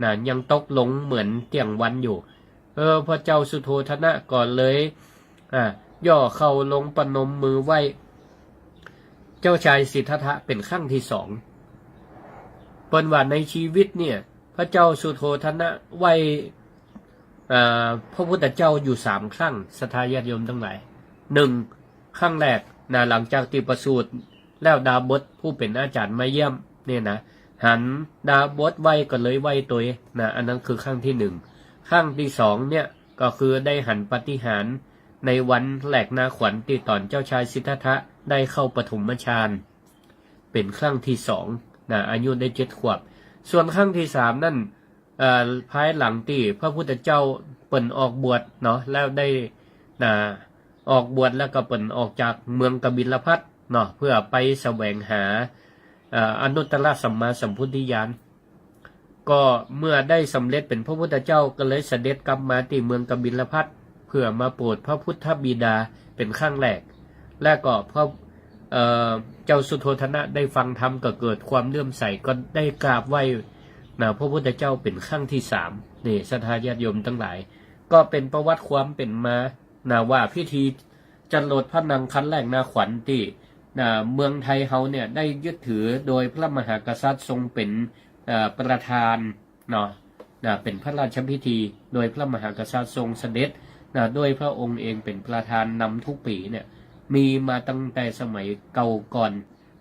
นะ ยังตกลงเหมือนเตี้ยงวันอยู่ เออ พระเจ้าสุโธทนะก็เลย อ่า ย่อเข่าลงประนมมือไหว้เจ้าชายสิทธัตถะเป๋นครั้งตี้สอง เปิ้นว่าในชีวิตเนี่ย พระเจ้าสุโธทนะไหว้ อ่า พระพุทธเจ้าอยู่สามครั้ง ศรัทธาญาติโยมตังหลาย หนึ่ง ครั้งแรกนะ หลังจากตี้ประสูติแล้ว ดาบสผู้เป๋นอาจ๋ารย์มาเยี่ยมเนี่ยนะ หันดาบสไหว้ก็เลยไหว้ตวยนะ อันนั้นคือครั้งตี้หนึ่ง ครั้งตี้สองเนี่ยก็คือได้หันปาฏิหาริย์ในวันแหลกนาขวัญตี้ต๋อนเจ้าชายสิทธัตถะได้เข้าปฐมฌาน เป๋นครั้งตี้สองนะ อายุได้เจ็ดขวบ ส่วนครั้งตี้สามนั่น เอ่อ ภายหลังตี้พระพุทธเจ้าเปิ้นออกบวชเนาะ แล้วได้ นะ ออกบวชแล้วก็เปิ้นออกจากเมืองกบิลพัสดุ์เนาะ เพื่อไปแสวงหา เอ่อ อนุตตรสัมมาสัมโพธิญาณ ก็เมื่อได้สำเร็จเป๋นพระพุทธเจ้าก็เลยเสด็จกลับมาตี้เมืองกบิลพัสดุ์ เพื่อมาโปรดพระพุทธบิดาเป๋นครั้งแรก และก็พระ เอ่อ เจ้าสุโธทนะได้ฟังธรรมก็เกิดความเลื่อมใส ก็ได้กราบไหว้นะ พระพุทธเจ้าเป๋นครั้งตี้สาม นี่ ศรัทธาญาติโยมตังหลาย ก็เป๋นประวัติความเป๋นมานะ ว่าพิธีจรดพระนางคันแรกนาขวัญตี้นะ เมืองไทยเฮาเนี่ยได้ยึดถือโดยพระมหากษัตริย์ทรงเป๋น เอ่อ ประธานเนาะ นะ เป๋นพระราชพิธีโดยพระมหากษัตริย์ทรงเสด็จนะ ด้วยพระองค์เองเป๋นประธานนำทุกปี๋เนี่ย มีมาตั้งแต่สมัยเก่าก่อน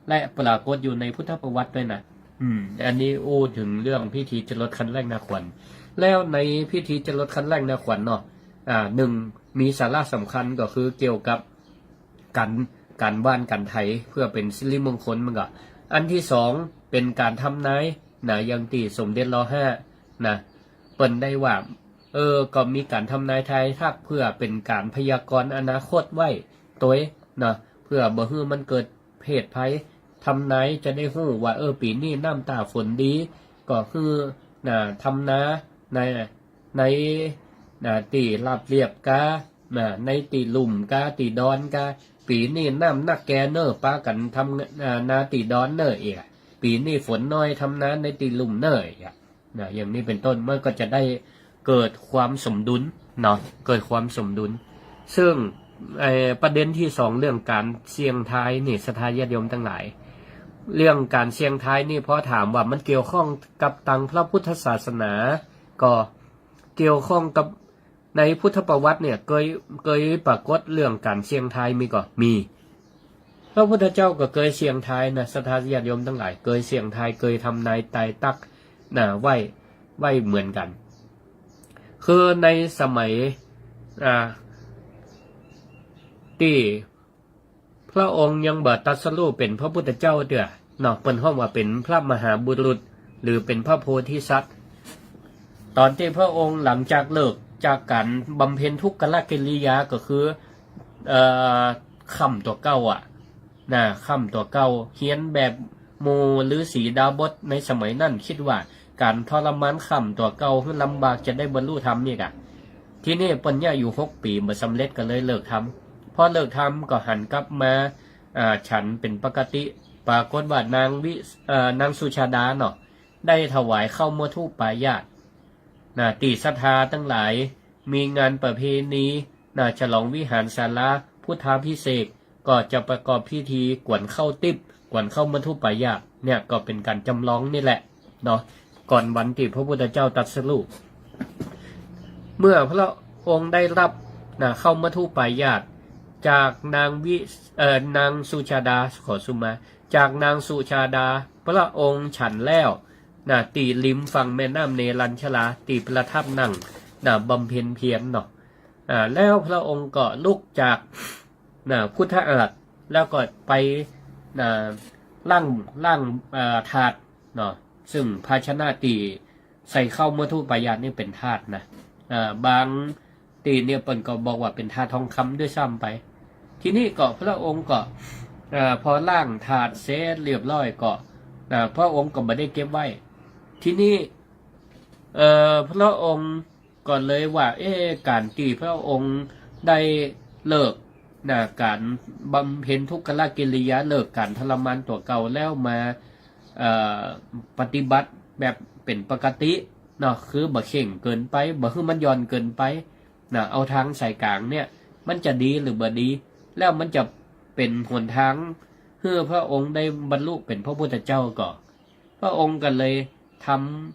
และปรากฏอยู่ในพุทธประวัติด้วยนะ อืม อันนี้อู้เถิงเรื่องพิธีจรดคันแรกนาขวัญ แล้วในพิธีจรดคันแรกนาขวัญเนาะ อ่า หนึ่ง มีสาระสำคัญก็คือเกี่ยวกับก๋าน ก๋านหว่านก๋านไถเพื่อเป๋นสิริมงคลมันก็ อันตี้สองเป๋นก๋านทำนายนะ อย่างตี้สมเด็จ ร.ห้า นะ เปิ้นได้ว่า เออ ก็มีก๋านทำนายทายทักเพื่อเป๋นก๋านพยากรณ์อนาคตไว้ตวยนะ เพื่อบ่หื้อมันเกิดเพศภัย ทำนายจะได้ฮู้ว่า เออ ปี๋นี้น้ำต้าฝนดี ก็หื้อ นะ ทำนาใน ใน นะ ตี้ราบเรียบกา นะ ในตี้ลุ่มกา ตี้ดอนกา ปี๋นี้น้ำนักแกเน่อ ปากั๋นทำ อ่า นาตี้ดอนเน่อ เอีย ปี๋นี้ฝนน้อย ทำนาในตี้ลุ่มเน่อ เอีย นะ อย่างนี้เป๋นต้น มันก็จะได้เกิดความสมดุลเนาะ เกิดความสมดุล ซึ่ง เอ่อ ประเด็นตี้สอง เรื่องก๋านเสี่ยงทายนี่ ศรัทธาญาติโยมตังหลาย เรื่องก๋านเสี่ยงทายนี่ พอถามว่ามันเกี่ยวข้องกับตังพระพุทธศาสนา ก็เกี่ยวข้องกับ ในพุทธประวัติเนี่ย เกย เกยปรากฏเรื่องก๋านเสี่ยงทายมีก่อ มี พระพุทธเจ้าก็เกยเสี่ยงทายนะ ศรัทธาญาติโยมตังหลาย เกยเสี่ยงทาย เกยทำนายทายทักนะ ไว้ ไว้เหมือนกั๋น คือในสมัย อ่า ตี้ พระองค์ยังบ่ตรัสรู้เป๋นพระพุทธเจ้าเตื้อเนาะ เปิ้นฮ้องว่าเป๋นพระมหาบุรุษ หรือเป๋นพระโพธิสัตว์ ต๋อนตี้พระองค์หลังจากเลิกจากก๋านบำเพ็ญทุกขกิริยา ก็คือ เอ่อ ค่ำตั๋วเก่าอะ นะ ค่ำตั๋วเก่า เฮียนแบบหมู่ฤๅษีดาบสในสมัยนั้น กึ๊ดว่าก๋านทรมานค่ำตั๋วเก่าหื้อลำบากจะได้บรรลุธรรมนี่ก่ะ ตี้นี้เปิ้นเยียะอยู่หกปี๋ บ่สำเร็จก็เลยเลิกธรรม พอเลิกธรรมก็หันกลับมา อ่า ฉันเป๋นปกติ ปรากฏว่านางวิ เอ่อ นางสุชาดาเนาะ ได้ถวายข้าวมัทธุปายาตรนะ ตี้ศรัทธาตังหลาย มีงานประเพณีนะ ฉลองวิหารศาลา พุทธาภิเษก ก็จะประกอบพิธีกวนข้าวติ๊บ กวนข้าวมัทธุปายาตร เนี่ยก็เป๋นก๋านจำลองนี่แหละเนาะ ก่อนวันตี้พระพุทธเจ้าตรัสรู้ เมื่อพระองค์ได้รับนะ ข้าวมัทธุปายาตรจากนางวิ เอ่อ นางสุชาดา ขอสุมา จากนางสุชาดา พระองค์ฉันแล้ว นะ ตี้ริมฝั่งแม่น้ำเนรัญชรา ตี้ประทับนั่ง นะ บำเพ็ญเพียรเนาะ อ่า แล้วพระองค์ก็ลุกจาก นะ พุทธาฏ แล้วก็ไป นะ ล้าง ล้าง เอ่อ ถาดเนาะ ซึ่งภาชนะตี้ใส่ข้าวมัทธุปายาตนี่เป๋นถาดนะ อ่า บางตี้เนี่ยเปิ้นก็บอกว่าเป๋นถาดทองคำด้วยซ้ำไป ทีนี้ก็พระองค์ก็ อ่า พอล้างถาดเสร็จเรียบร้อยก็ อ่า พระองค์ก็บ่ได้เก็บไว้ ทีนี้ เอ่อ พระองค์ก็เลยว่า เอ๊ะ ก๋านตี้พระองค์ได้เลิก นะ ก๋านบำเพ็ญทุกขกิริยา เลิกก๋านทรมานตั๋วเก่าแล้วมา เอ่อ ปฏิบัติแบบเป๋นปกติเนาะ คือบ่เคร่งเกินไป บ่หื้อมันหย่อนเกินไป นะ เอาตางสายก๋างเนี่ย มันจะดีหรือบ่ดี แล้วมันจะเป๋นหนตางหื้อพระองค์ได้บรรลุเป๋นพระพุทธเจ้าก่อ พระองค์ก็เลยท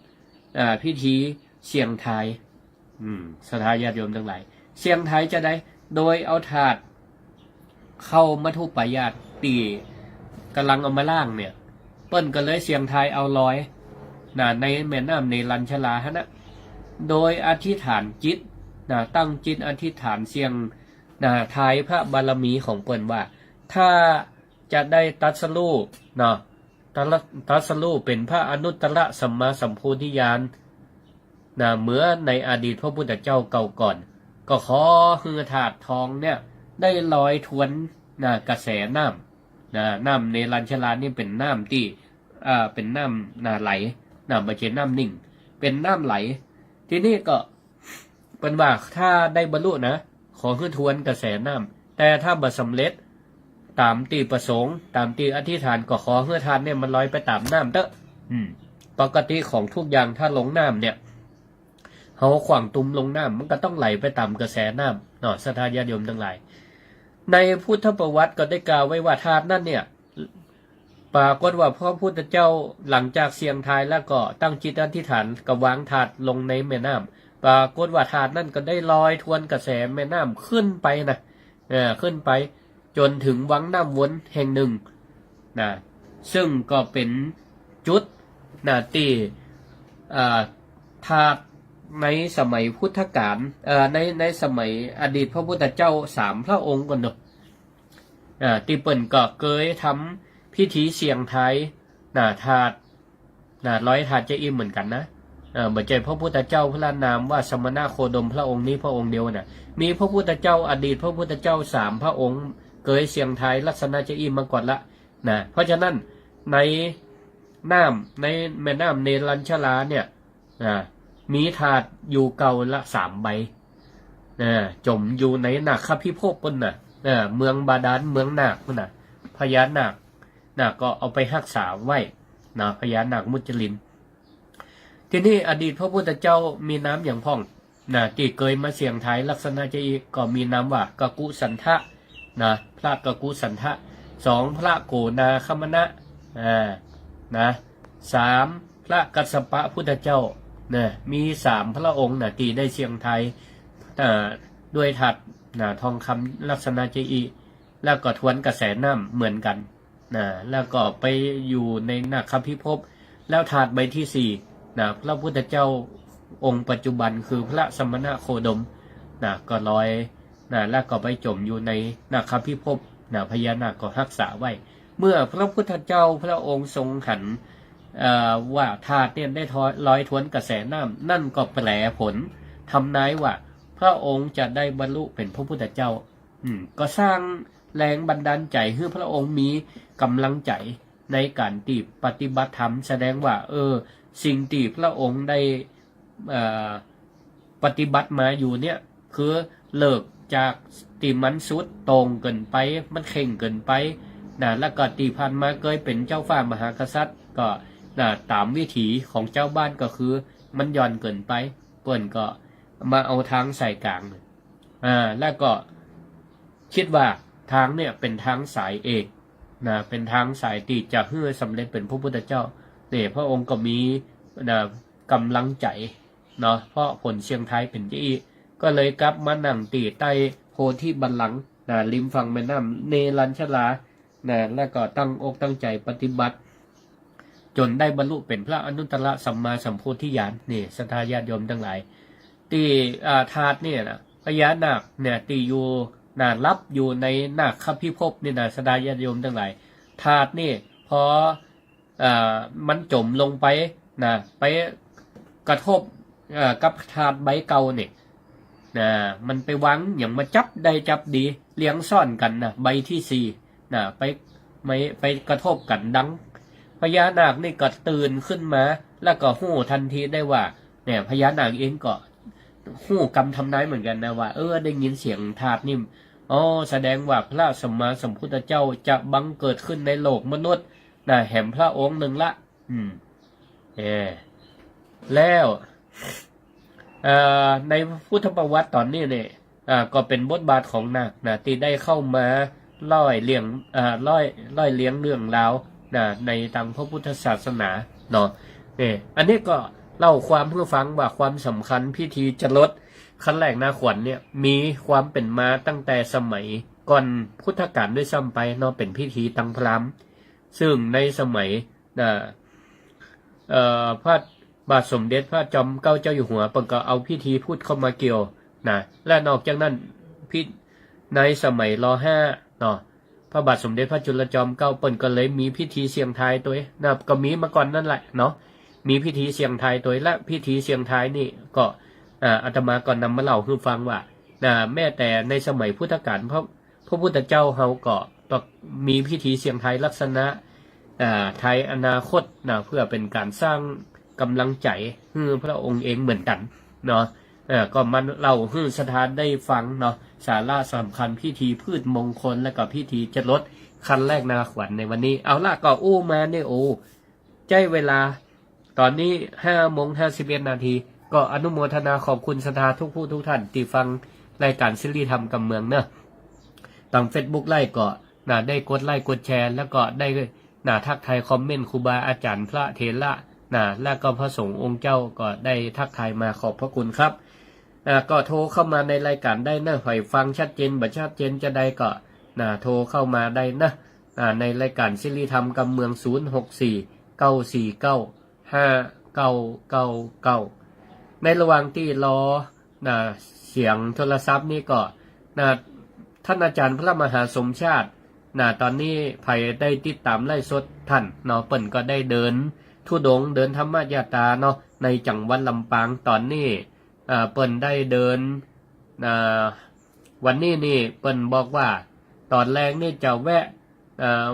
ำ อ่า พิธีเสี่ยงทาย อืม ศรัทธาญาติโยมตังหลาย เสี่ยงทายจาใด โดยเอาถาดข้าวมัทธุปายาตตี้ก่ำลังเอามาล้างเนี่ย เปิ้นก็เลยเสี่ยงทายเอาลอย นะ ในแม่น้ำเนรัญชราหั้นนะ โดยอธิษฐานจิต นะ ตั้งจิตอธิษฐานเสี่ยง นะ ทายพระบารมีของเปิ้นว่า ถ้าจะได้ตรัสรู้ เนาะ ตรัส ตรัสรู้เป๋นพระอนุตตรสัมมาสัมโพธิญาณ นะ เหมือนในอดีตพระพุทธเจ้าเก่าก่อน ก็ขอหื้อถาดทองเนี่ยได้ลอยทวน นะ กระแสน้ำ นะ น้ำเนรัญชรานี่เป๋นน้ำตี้ เอ่อ เป๋นน้ำ นะ ไหล นะ บ่ใจ้น้ำนิ่ง เป๋นน้ำไหล ทีนี้ก็ เปิ้นว่าถ้าได้บรรลุนะ ขอหื้อทวนกระแสน้ำ แต่ถ้าบ่สำเร็จต๋ามตี้ประสงค์ ต๋ามตี้อธิษฐาน ก็ขอหื้อถาดเนี่ยมันลอยไปต๋ามน้ำเต๊อะ อืม ปกติของทุกอย่างถ้าลงน้ำเนี่ย เฮาขว้างตุ่มลงน้ำ มันก็ต้องไหลไปต๋ามกระแสน้ำเนาะ ศรัทธาญาติโยมตังหลาย ในพุทธประวัติก็ได้กล่าวไว้ว่าถาดนั้นเนี่ย ปรากฏว่าพระพุทธเจ้าหลังจากเสี่ยงทายแล้วก็ตั้งจิตอธิษฐานก็วางถาดลงในแม่น้ำ ปรากฏว่าถาดนั้นก็ได้ลอยทวนกระแสแม่น้ำขึ้นไปนะ เอ่อ ขึ้นไปจนถึงวังน้ำวนแห่งหนึ่งนะ ซึ่งก็เป๋นจุดนะ ตี้ เอ่อ ถาดในสมัยพุทธกาล เอ่อ ใน ในสมัยอดีตพระพุทธเจ้าสามพระองค์ก่อนเนาะ อ่า ตี้เปิ้นก็เกยทำพิธีเสี่ยงทาย น่ะ ถาด น่ะ ลอยถาดเจ๊อี้เหมือนกั๋นนะ เอ่อ บ่ใจ้พระพุทธเจ้าพระนามว่าสมณะโคดมพระองค์นี้พระองค์เดียวน่ะ มีพระพุทธเจ้า อดีตพระพุทธเจ้าสามพระองค์ เกยเสี่ยงทายลักษณะเจ๊อี้มาก่อนละ น่ะ เพราะฉะนั้นในน้ำ ในแม่น้ำเนรัญชราเนี่ย อ่า มีถาดอยู่เก่าละสามใบ อ่า จ๋มอยู่ในนาคพิภพปู๊นน่ะ อ่า เมืองบาดาล เมืองนาคปู๊นน่ะ พญานาค น่ะ ก็เอาไปฮักษาไว้ น่ะ พญานาคมุจลิน ทีนี้อดีตพระพุทธเจ้ามีนามหยังพ่อง น่ะ ตี้เกยมาเสี่ยงทายลักษณะเจ๊อี้ ก็มีนามว่ากักกุสัณฑะ น่ะ พระกักกุสัณฑะ สอง พระโกนาคมณะ อ่า น่ะ สาม พระกัสสปะพุทธเจ้า น่ะ มีสามพระองค์น่ะ ตี้ได้เสี่ยงทาย อ่า ด้วยถาด น่ะ ทองคำลักษณะเจ๊อี้ แล้วก็ทวนกระแสน้ำเหมือนกั๋น น่ะ แล้วก็ไปอยู่ในนาคพิภพ แล้วถาดใบที่สี่ น่ะ พระพุทธเจ้าองค์ปัจจุบันคือพระสมณะโคดม น่ะ ก็ลอย น่ะ แล้วก็ไปจ๋มอยู่ในนาคพิภพ น่ะ พญานาคก็ฮักษาไว้ เมื่อพระพุทธเจ้าพระองค์ทรงหัน เอ่อ ว่าถาดเนี่ยได้ทอย ลอยทวนกระแสน้ำ นั่นก็แปลผลทำนายว่าพระองค์จะได้บรรลุเป๋นพระพุทธเจ้า อืม ก็สร้างแรงบันดาลใจ๋หื้อพระองค์มีก๋ำลังใจ๋ในก๋านตี้ปฏิบัติธรรม แสดงว่า เออ สิ่งตี้พระองค์ได้ เอ่อ ปฏิบัติมาอยู่เนี่ย คือเลิกจากตี้มันสุดโต่งเกินไป มันเคร่งเกินไป น่ะ แล้วก็ตี้ผ่านมาเกยเป๋นเจ้าฟ้ามหากษัตริย์ ก็ น่ะ ต๋ามวิถีของจาวบ้านก็คือมันหย่อนเกินไป เปิ้นก็มาเอาตางสายก๋าง อ่า แล้วก็ กึ๊ดว่าตางเนี่ยเป๋นตางสายเอก น่ะ เป๋นตางสายตี้จะหื้อสำเร็จเป๋นพระพุทธเจ้า เนี่ย พระองค์ก็มี น่ะ ก๋ำลังใจ๋เนาะ เพราะผลเสี่ยงทายเป๋นเจ๊อี้ ก็เลยกลับมานั่งตี้ใต้โพธิบัลลังก์ น่ะ ริมฝั่งแม่น้ำเนรัญชรา น่ะ แล้วก็ตั้งอกตั้งใจ๋ปฏิบัติ จ๋นได้บรรลุเป๋นพระอนุตตรสัมมาสัมโพธิญาณ นี่ ศรัทธาญาติโยมตังหลาย ตี้ อ่า ธาตุเนี่ยนะ พญานาคเนี่ย ตี้อยู่ น่ะ หลับอยู่ในนาคพิภพนี่นะ ศรัทธาญาติโยมตังหลาย ธาตุนี่ พอ อ่า มันจ๋มลงไป น่ะ ไปกระทบ อ่า กับธาตุใบเก่านี่ น่ะ มันไปวางหยังมาจับได้จับดี เรียงซ้อนกั๋นน่ะ ใบตี้สี่ น่ะ ไป ไม่ ไปกระทบกั๋นดัง พญานาคนี่ก็ตื่นขึ้นมา แล้วก็ฮู้ตันทีได้ว่า เนี่ย พญานาคเองก็ฮู้กำทำนายเหมือนกั๋นนะว่า เออ ได้ยินเสียงธาตุนี่ อ๋อ แสดงว่าพระสัมมาสัมพุทธเจ้าจะบังเกิดขึ้นในโลกมนุษย์ น่ะ แหมพระองค์นึ่งละ อืม เออ แล้ว เอ่อ ในพุทธประวัติต๋อนนี้เนี่ย อ่า ก็เป๋นบทบาทของนาค น่ะ ตี้ได้เข้ามาล่อยเลี้ยง อ่า ล่อย ล่อยเลี้ยงเรื่องราว น่ะ ในตางพระพุทธศาสนาเนาะ เนี่ย อันนี้ก็เล่าความหื้อฟังว่าความสำคัญพิธีจรดคันแรกนาขวัญเนี่ย มีความเป๋นมาตั้งแต่สมัยก่อนพุทธกาลด้วยซ้ำไปเนาะ เป๋นพิธีตางพราหมณ์ ซึ่งในสมัย น่ะ เอ่อ พระบาทสมเด็จพระจอมเกล้าเจ้าอยู่หัว เปิ้นก็เอาพิธีพูดเข้ามาเกี่ยว น่ะ และนอกจากนั้น พิ ในสมัย ร.ห้า เนาะ พระบาทสมเด็จพระจุลจอมเกล้าเปิ้นก็เลยมีพิธีเสี่ยงทายตวย น่ะ ก็มีมาก่อนนั้นแหละเนาะ มีพิธีเสี่ยงทายตวย และพิธีเสี่ยงทายนี่ก็ อ่า อาตมาก็นำมาเล่าหื้อฟังว่า น่ะ แม้แต่ในสมัยพุทธกาล พระ พระพุทธเจ้าเฮาก็ต้องมีพิธีเสี่ยงทายลักษณะ อ่า ทายอนาคต น่ะ เพื่อเป๋นก๋านสร้างก๋ำลังใจ๋หื้อพระองค์เองเหมือนกั๋นเนาะ เอ่อ ก็มาเล่าหื้อศรัทธาได้ฟังเนาะ สาระสำคัญพิธีพืชมงคล และก็พิธีจรดคันแรกนาขวัญในวันนี้ เอาละ ก็อู้มาเนี่ย โอ้ ใจ๊เวลา ต๋อนนี้ห้าโมงห้าสิบเอ็ดนาที ก็อนุโมทนาขอบคุณศรัทธาทุกผู้ทุกท่านตี้ฟังรายก๋านสิริธรรมกำเมืองเนาะ ตางเฟซบุ๊กไลฟ์ก็ น่ะ ได้กดไลก์กดแชร์ แล้วก็ได้ น่ะ ทักทายคอมเมนต์ครูบาอาจ๋ารย์พระเถระ น่ะ และก็พระสงฆ์องค์เจ้าก็ได้ทักทายมา ขอบพระคุณครับ อ่า ก็โทรเข้ามาในรายก๋านได้เนาะ ใผฟังชัดเจนบ่ชัดเจนจาใดก็ น่ะ โทรเข้ามาได้เนาะ อ่า ในรายก๋านสิริธรรมกำเมือง ศูนย์หกสี่ เก้าสี่เก้า ห้าเก้าเก้าเก้า ในระหว่างตี้รอ น่ะ เสียงโทรศัพท์นี่ก็ น่ะ ท่านอาจ๋ารย์พระมหาสมชาติ น่ะ ต๋อนนี้ใผได้ติดต๋ามไลฟ์สดท่านเนาะ เปิ้นก็ได้เดินธุดงค์ เดินธรรมยาตราเนาะ ในจังหวัดลำปาง ต๋อนนี้ อ่า เปิ้นได้เดิน อ่า วันนี้นี่เปิ้นบอกว่า ต๋อนแลงนี่จะแวะ อ่า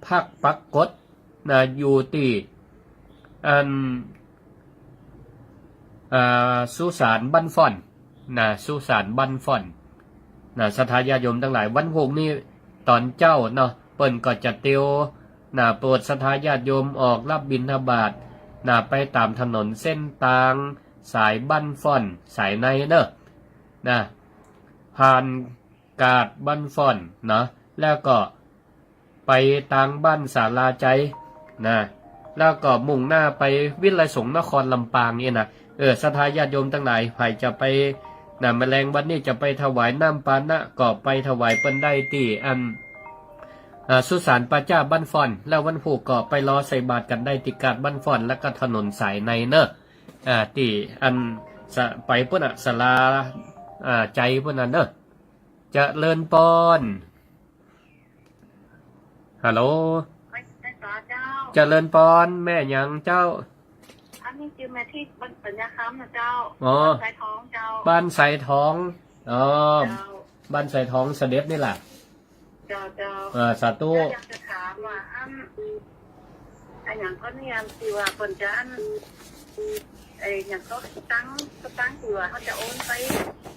พักปรากฏ น่ะ อยู่ตี้ อัน อ่า สุสานบ้านฝ่อน น่ะ สุสานบ้านฝ่อน น่ะ ศรัทธาญาติโยมตังหลาย วันพูกนี่ต๋อนเจ๊าเนาะ เปิ้นก็จะเตียว น่ะ โปรดศรัทธาญาติโยมออกรับบิณฑบาต น่ะ ไปต๋ามถนนเส้นตางสายบ้านฝ่อน สายในเนาะ น่ะ ผ่านกาดบ้านฝ่อนเนาะ แล้วก็ไปตางบ้านศาลาไจย น่ะ แล้วก็มุ่งหน้าไปวิทยาลัยสงฆ์นครลำปางนี่น่ะ เออ ศรัทธาญาติโยมตังหลาย ใผจะไป น่ะ แมลงวันนี้จะไปถวายน้ำปานะ ก็ไปถวายเปิ้นได้ตี้อัน อ่า สุสานป่าจ๊าบ้านฝ่อน แล้ววันพูกก็ไปรอใส่บาตรกั๋นได้ตี้กาดบ้านฝ่อน แล้วก็ถนนสายในเนาะ อ่า ตี้อัน สะ ไปปู๊นน่ะ ศาลา อ่า ไจยปู๊นน่ะเนาะ เจริญปอน ฮัลโหล ไป ไปต่อเจ้า เจริญปอน แม่หยังเจ้า อันนี้จื้อแม่ทิพย์ บ้านปัญญาคำนะเจ้า อ๋อ บ้านสายทองเจ้า บ้านสายทอง อ๋อ เจ้า บ้านสายทองเสด็จนี่แหละ เจ้า เจ้า เออ สาธุ เจ้า อยากจะถามว่า อัน อันหยังก็เนี่ย ตี้ว่าเปิ้นจะอัน ไอ้หยังก็ตังค์ สตางค์ตี้ว่าเฮาจะโอนไป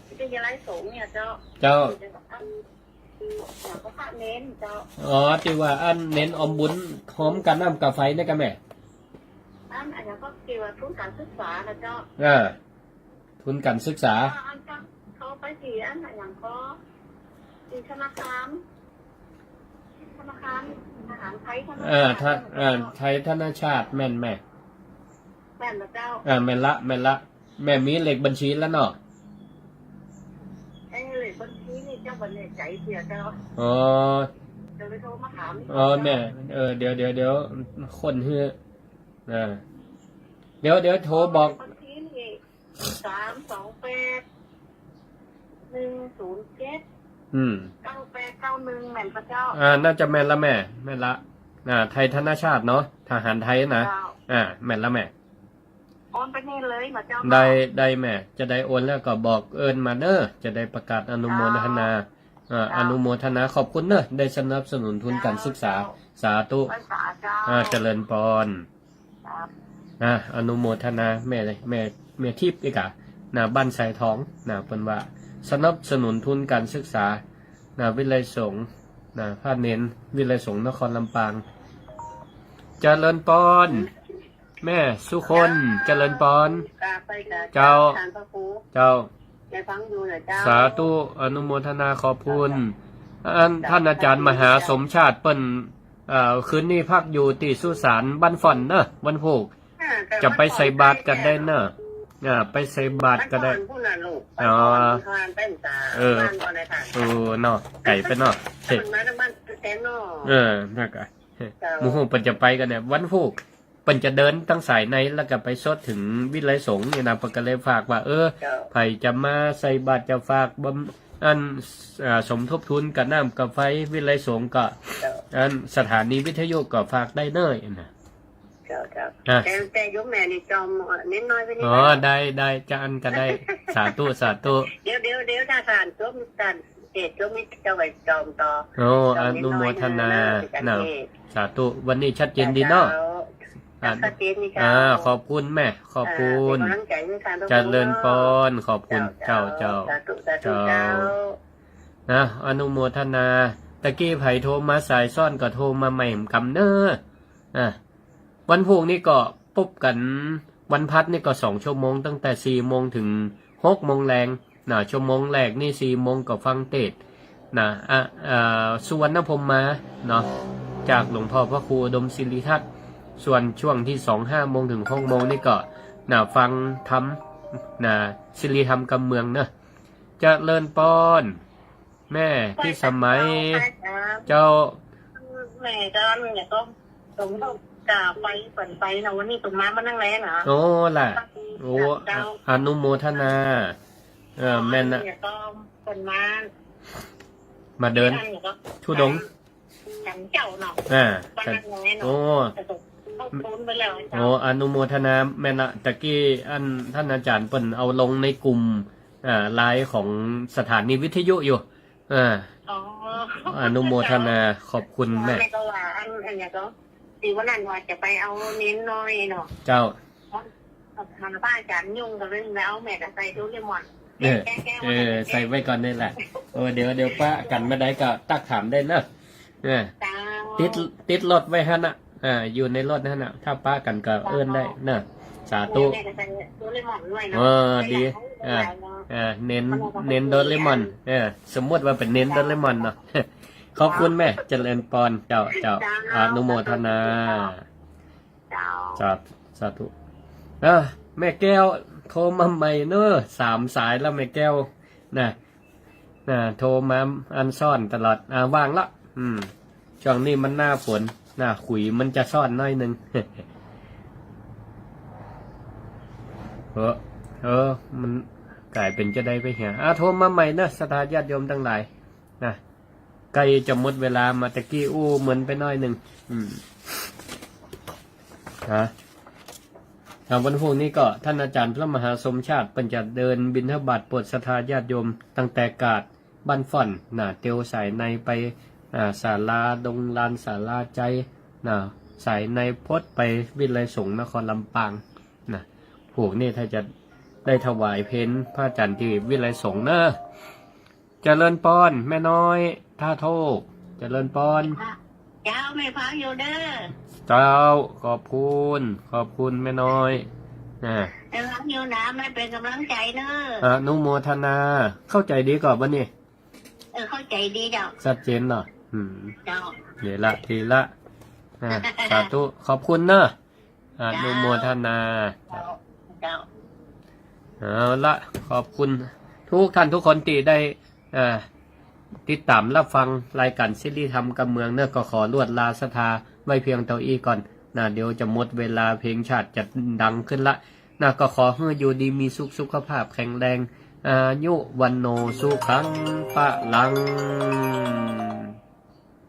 วิทยาลัยสงฆ์เนี่ยเจ้า เจ้า เดี๋ยวก็อัน หยังก็พระเณรเจ้า อ๋อ ตี้ว่าอันเณรออมบุญ ฮอมกาน้ำกาไฟนี่ก่ะแม่ อัน อันหยังก็ตี้ว่าทุนก๋านศึกษานะเจ้า อ่า ทุนก๋านศึกษา อ่า อันก็เขาไปตี้อัน อันหยังก็ตี้ธนาคาร ธนาคาร ทหารไทย ธนา อ่า คาร ธ- อ่า ไทยธนชาต แม่นแม่ แม่นบ่เจ้า อ่า แม่นละ แม่นละ แม่มีเลขบัญชีแล้วเนาะ เอ้ย เลขบัญชีนี่เจ้าบ่แน่ใจ๋เตื้อเจ้า อ๋อ เดี๋ยวไปโทรมาถาม อ๋อ แม่ เออ เดี๋ยว เดี๋ยว เดี๋ยว ค้นหื้อ อ่า เดี๋ยว เดี๋ยวโทรบอก บัญชีนี่ สามสองแปด หนึ่งศูนย์เจ็ด อืม เก้าแปดเก้าหนึ่ง แม่นปะเจ้า อ่า น่าจะแม่นละแม่ แม่นละ อ่า ไทยธนชาตเนาะ ทหารไทยนะ เจ้า อ่า แม่นละแม่ โอนไปนี่เลยเหรอเจ้า ได้ ได้แม่ จะได้โอนแล้วก็บอกเอิ้นมาเน้อ จะได้ประกาศอนุโมทนา เจ้า อ่า เจ้า อนุโมทนาขอบคุณเน้อ ได้สนับสนุนทุนการศึกษา เจ้า สาธุ ไหว้สาเจ้า อ่า เจริญปอน ครับ นะ อนุโมทนาแม่เลย แม่ แม่ทิพย์อีกอะนะ บ้านสายทองนะ เปิ้นว่าสนับสนุนทุนการศึกษานะ วิทยาลัยสงฆ์นะ พระเณรวิทยาลัยสงฆ์นครลำปาง เจริญปอน แม่สุคน เจริญปอน กราบไปกราบ เจ้า ท่านพระครู เจ้า ได้ฟังอยู่เหรอเจ้า สาธุ อนุโมทนาขอบคุณ อัน ท่านอาจารย์มหาสมชาติเปิ้น เอ่อ คืนนี้พักอยู่ตี้สุสานบ้านฝ่อนเนอะ วันพูก อ่า จะไปใส่บาตรกั๋นได้เนอะ อ่า ไปใส่บาตรกั๋นได้ บ้านฝ่อนพู้นน่ะลูก อ๋อ บ้านฝ่อน บ้านฝ่อน เออ บ้านฝ่อนอะไรค่ะ เออ เนาะ ไก๋ไปเนาะ เฮ้ย มันมาทางบ้านแตนเนาะ เออ นั่นกะ เจ้า หมู่ฮู้เปิ้นจะไปกั๋นเนี่ย วันพูก เปิ้นจะเดินตังสายใน แล้วก็ไปสวดเถิงวิทยาลัยสงฆ์เนี่ยนะ เปิ้นก็เลยฝากว่า เออ เจ้า ใผจะมาใส่บาตรจะฝากบำ อัน เอ่อ สมทบทุนกับน้ำกับไฟวิทยาลัยสงฆ์ก็ เจ้า อันสถานีวิทยุก็ฝากได้เน้อนะ เจ้า เจ้า อ่ะ แต่ แต่โยมแม่นี่จอม เอ่อ เน้นน้อยไปนิด อ๋อ นะ ได้ ได้ จะอั้นก็ได้ สาธุ สาธุ เดี๋ยว เดี๋ยว เดี๋ยว ถ้าท่านจบ ท่านเสด็จจบนี่เจ้าไปจอมต่อ โอ้ จอม อนุโมทนา เน้นน้อยนะ นะ เจ้า สาธุ วันนี้ชัดเจนดีเนาะ เจ้า อ่ะ ชัดเจนดีเจ้า อ่า ขอบคุณแม่ ขอบคุณ อ่า เป็นกำลังใจให้ท่านทุกคน เจริญปอน ขอบคุณ เจ้า เจ้า เจ้า สาธุ สาธุ เจ้า เจ้า นะ อนุโมทนา ตะกี้ใผโทรมาสายซ้อนก็โทรมาใหม่กำเน้อ อ่ะ วันพูกนี่ก็ปบกั๋น วันพัดนี่ก็สองชั่วโมง ตั้งแต่สี่โมงถึงหกโมงแลงนะ ชั่วโมงแรกนี่สี่โมงก็ฟังเตสน์นะ อ่ะ อ่า สุวรรณพรหมมาเนาะ จากหลวงพ่อพระครูอุดมสิริทัตน์ ส่วนช่วงที่สอง ห้าโมงถึงหกโมงนี่ก็นะ ฟังธรรมนะ สิริธรรมกำเมืองเนอะ เจริญปอน แม่พิสมัย เจ้า แม่ก็เนี่ยก็สมทบกะไป เปิ้นไปนะ วันนี้เปิ้นมา มานั่งแลนะ โอ้ ล่ะ โอ้ เจ้า อนุโมทนา เออ แม่นนะ เนี่ยก็เปิ้นมา มาเดิน เนี่ยก็ ธุดงค์ ฉันเจ้าเนาะ อ่า วันนั้นไงเนาะ โอ้ แต่ก็เข้าทุนไปแล้วเจ้า โอ้ อนุโมทนาแม่นละ ตะกี้อันท่านอาจารย์เปิ้นเอาลงในกลุ่ม อ่า ไลน์ของสถานีวิทยุอยู่ อ่า อ๋อ อนุโมทนา ขอบคุณแม่ แม่ก็ว่าอัน อันเนี้ยก็ ตี้วันนั้นว่าจะไปเอาเณรน้อยเนาะ เจ้า หาพระอาจารย์ยุ่งก็เลยเอาแม่ก็ใส่โดเรมอน เออ แก้ๆ เออ ใส่ไว้ก่อนนี่แหละ เออ เดี๋ยว เดี๋ยวปะกั๋นเมื่อใดก็ตั๊กถามได้เนอะ เออ เจ้า ติด ติดรถไว้หั้นน่ะ อ่า อยู่ในรถหั้นน่ะ ถ้าปะกั๋นก็เอิ้นได้เนอะ สาธุ แม่ก็ใส่โดเรมอนด้วยเนาะ เออ ดี อ่า อ่า เณร เณรโดเรมอน เออ สมมุติว่าเป๋นเณรโดเรมอนเนาะ ขอบคุณแม่ เจริญปอน เจ้า เจ้า เจ้า อนุโมทนา เจ้า สาธุ สาธุ เออ แม่แก้วโทรมาใหม่เนอะ สามสายแล้วแม่แก้ว นะ นะ โทรมาอันซ้อนตลอด อ่า ว่างละ อืม ช่วงนี้มันหน้าฝน นะ ขุยมันจะซ้อนหน้อยนึ่ง เออ เออ มันก๋ายเป๋นจะได้ไปเหีย อ่า โทรมาใหม่เนอะ ศรัทธาญาติโยมตังหลาย นะ ใก้จะหมดเวลามาตะกี้อู้เหมินไปหน้อยนึ่ง อืม ฮะ อ่า วันพูกนี้ก็ท่านอาจารย์พระมหาสมชาติเปิ้นจะเดินบิณฑบาตโปรดศรัทธาญาติโยมตั้งแต่กาดบ้านฝ่อนน่ะ เตียวสายในไป อ่า ศาลาดงลาน ศาลาไจน่ะ สายในพดไปวิทยาลัยสงฆ์นครลำปางน่ะ พูกนี้ถ้าจะได้ถวายเพลพระอาจารย์ตี้วิทยาลัยสงฆ์เนอะ เจริญปอน แม่น้อยท่าโทก เจริญปอน เจ้า แม่ฟังอยู่เด้อ เจ้า ขอบคุณ ขอบคุณแม่น้อย นะ แม่ฟังอยู่นะ แม่เป๋นก๋ำลังใจ๋เนอะ อนุโมทนา เข้าใจ๋ดีก่อวันนี้ เออ เข้าใจ๋ดีเจ้า ชัดเจนเนาะ อืม เจ้า ดีละ ดีละ อ่ะ สาธุ ขอบคุณเนอะ อนุโมทนา เจ้า เจ้า เอาละ ขอบคุณทุกท่านทุกคนตี้ได้ อ่า ติดต๋ามรับฟังรายก๋านสิริธรรมกำเมืองเนอะ ก็ขอลวดลาศรัทธาไว้เพียงเต้าอี้ก่อน นะ เดี๋ยวจะหมดเวลา เพลงชาติจะดังขึ้นละนะ ก็ขอหื้ออยู่ดีมีสุข สุขภาพแข็งแรง อายุ วัณโณ สุขัง พลัง